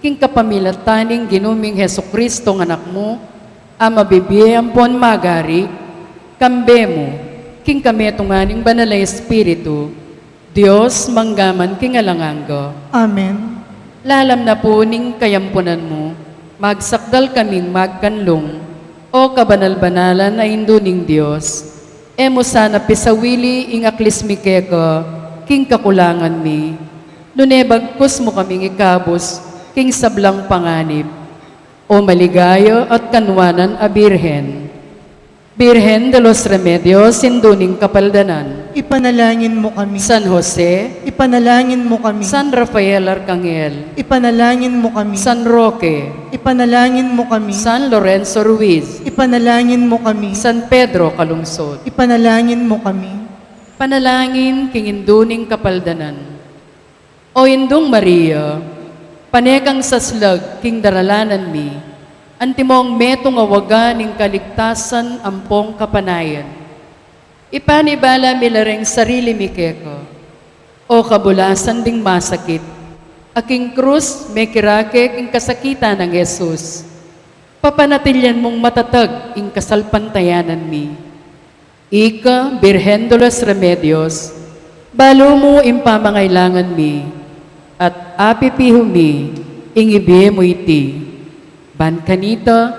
king kapamilatan ning Ginu ming Jesucristo a Anak mu, a mabibie ampon magari kambe mu, king kametungan ning Banal a Espiritu, Dios, mangga man king alang angga. Amen. Lalam na pu ning kayampunan mu, magsakdal kaming magkanlung, O kabanal-banalan a Indu ning Dios. E mu sana pisawili ing aklis mi keka king kakulangan mi, nune bagkus mu kaming ikabus king sablang panganib, O maligaya at kanwanan a Birhen. Birhen de los Remedios, Indu ning Kapaldanan. Ipanalangin mu kami. San Jose. Ipanalangin mu kami. San Rafael Arcangel. Ipanalangin mu kami. San Roque. Ipanalangin mu kami. San Lorenzo Ruiz. Ipanalangin mu kami. San Pedro Calungsod. Ipanalangin mu kami. Panalangin king Indu ning Kapaldanan. O Indung Maria, pane kang saslag king daralanan mi, antimong metung a waga ning kaligtasan ampong kapanayan. Ipanibala mi la reng sarili mi keka, O kabulasan ding masakit, a king krus mekirake king kasakitan nang Jesus. Papanatilian mung matatag ing kasalpantayanan mi. Ika, Birhen de los Remedios, balu mu ing pamangailangan mi, at apipihu mi ing ibie mu iti. Ban kanita,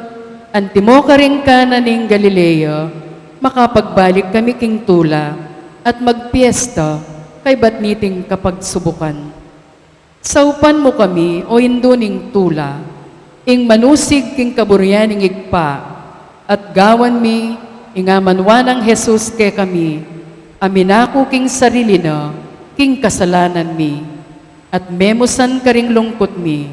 antimo karing Cana ning Galilea, makapagbalik kami king tula, at magpiesta kaybat niting kapagsubukan. Saupan mu kami, O Indu ning tula, ing manusig king kaburian ning Ibpa, at gawan mi ing amanwa nang Jesus kekami, a minaku king sarili na king kasalanan mi, at memusan karing lungkut mi,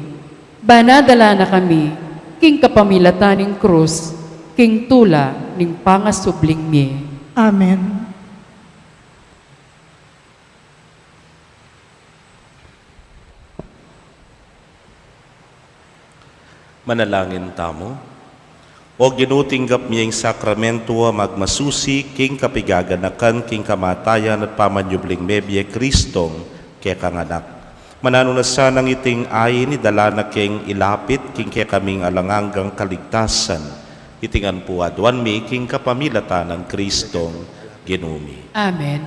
ban adala na kami king kapamilatan ning krus, king tula ning pangasubling mie. Amen. Manalangin tamu. O Ginu, tinggap mi ing sakramento a magmasusi king kapigaganakan king kamatayan at pamanyubling mebie Kristong kekang Anak. Mananu na sanang iting ain idala na keng ilapit king kekaming alang anggang kaligtasan. Iti ngan pu aduan mi king kapamilatan nang Kristong Ginu mi. Amen.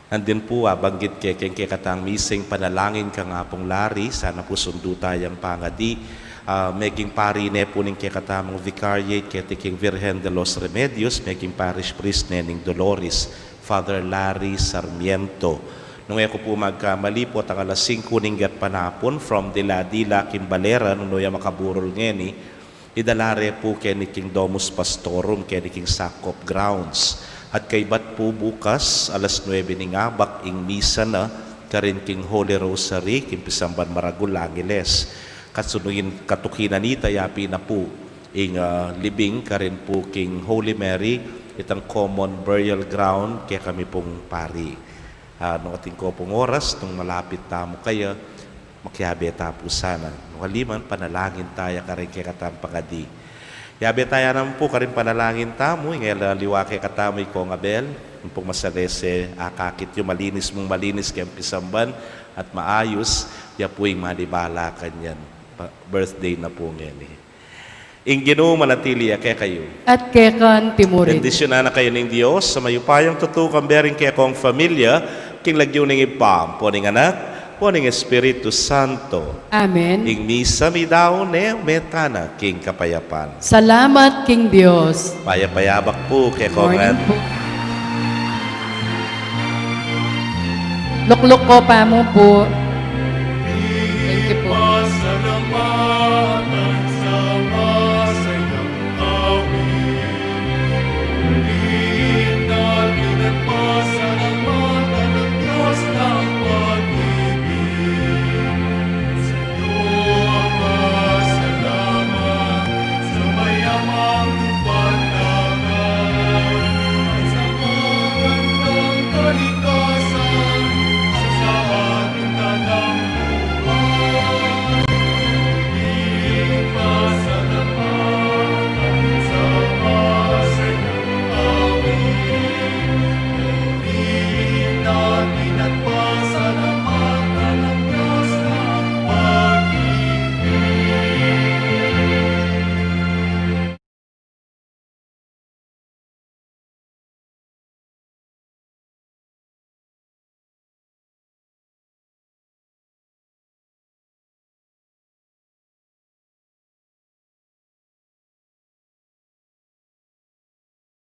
Nandin pu, a, banggit ke king kekatang miseng panalangin kang Apung Larry, sana pu sundu tayang pangadi. A, meging pari ne pu ning kekatamung vicariate keti king Virgen de los Remedios, meging parish priest ne ning Dolores, Father Larry Sarmiento. Nung e ku pu magkamali, potang alas singku ning gatpanapun, from Dila-Dila king Valera, nung nu ya makaburul ngeni, idala re pu keni king Domus Pastorum, keni king Sakop grounds. At kaybat pu bukas, alas nuebe ning abak, ing misa na, karin king Holy Rosary, king pisamban maragul Angeles. Kasundu ing katukinan nita, yapin na pu ing, a, libing, karin pu king Holy Mary, itang common burial ground kekami pung pari. A, nung atin ko pung oras, nung malapit tamu kaya, makiabe ta pu sana. Nung ali man, panalangin taya karing kekatang pangadi. Yabe taya naman pu karing panalangin tamu, ing e la liwa kekatamu i Kong Abel, ing pung masalese akakit yu, malinis mung malinis keng pisamban at maayus, ya pu ing manibala kanyan. Pa-, birthday na pu ngeni. Ing Ginu manatili ya kekayu. At keka naman murin. Bendisyunan na kayu ning Dios a mayupayang tutu, kambe ring kekong familia, king lagyu ning Ibpa, ampo ning Anak, ampo ning Espiritu Santo. Amen. Ing misa midaun ne, meta na king kapayapan. Salamat king Dios. Payap a abak pu kekong ngan. Morning pu. Lukluk ko pa mu pu.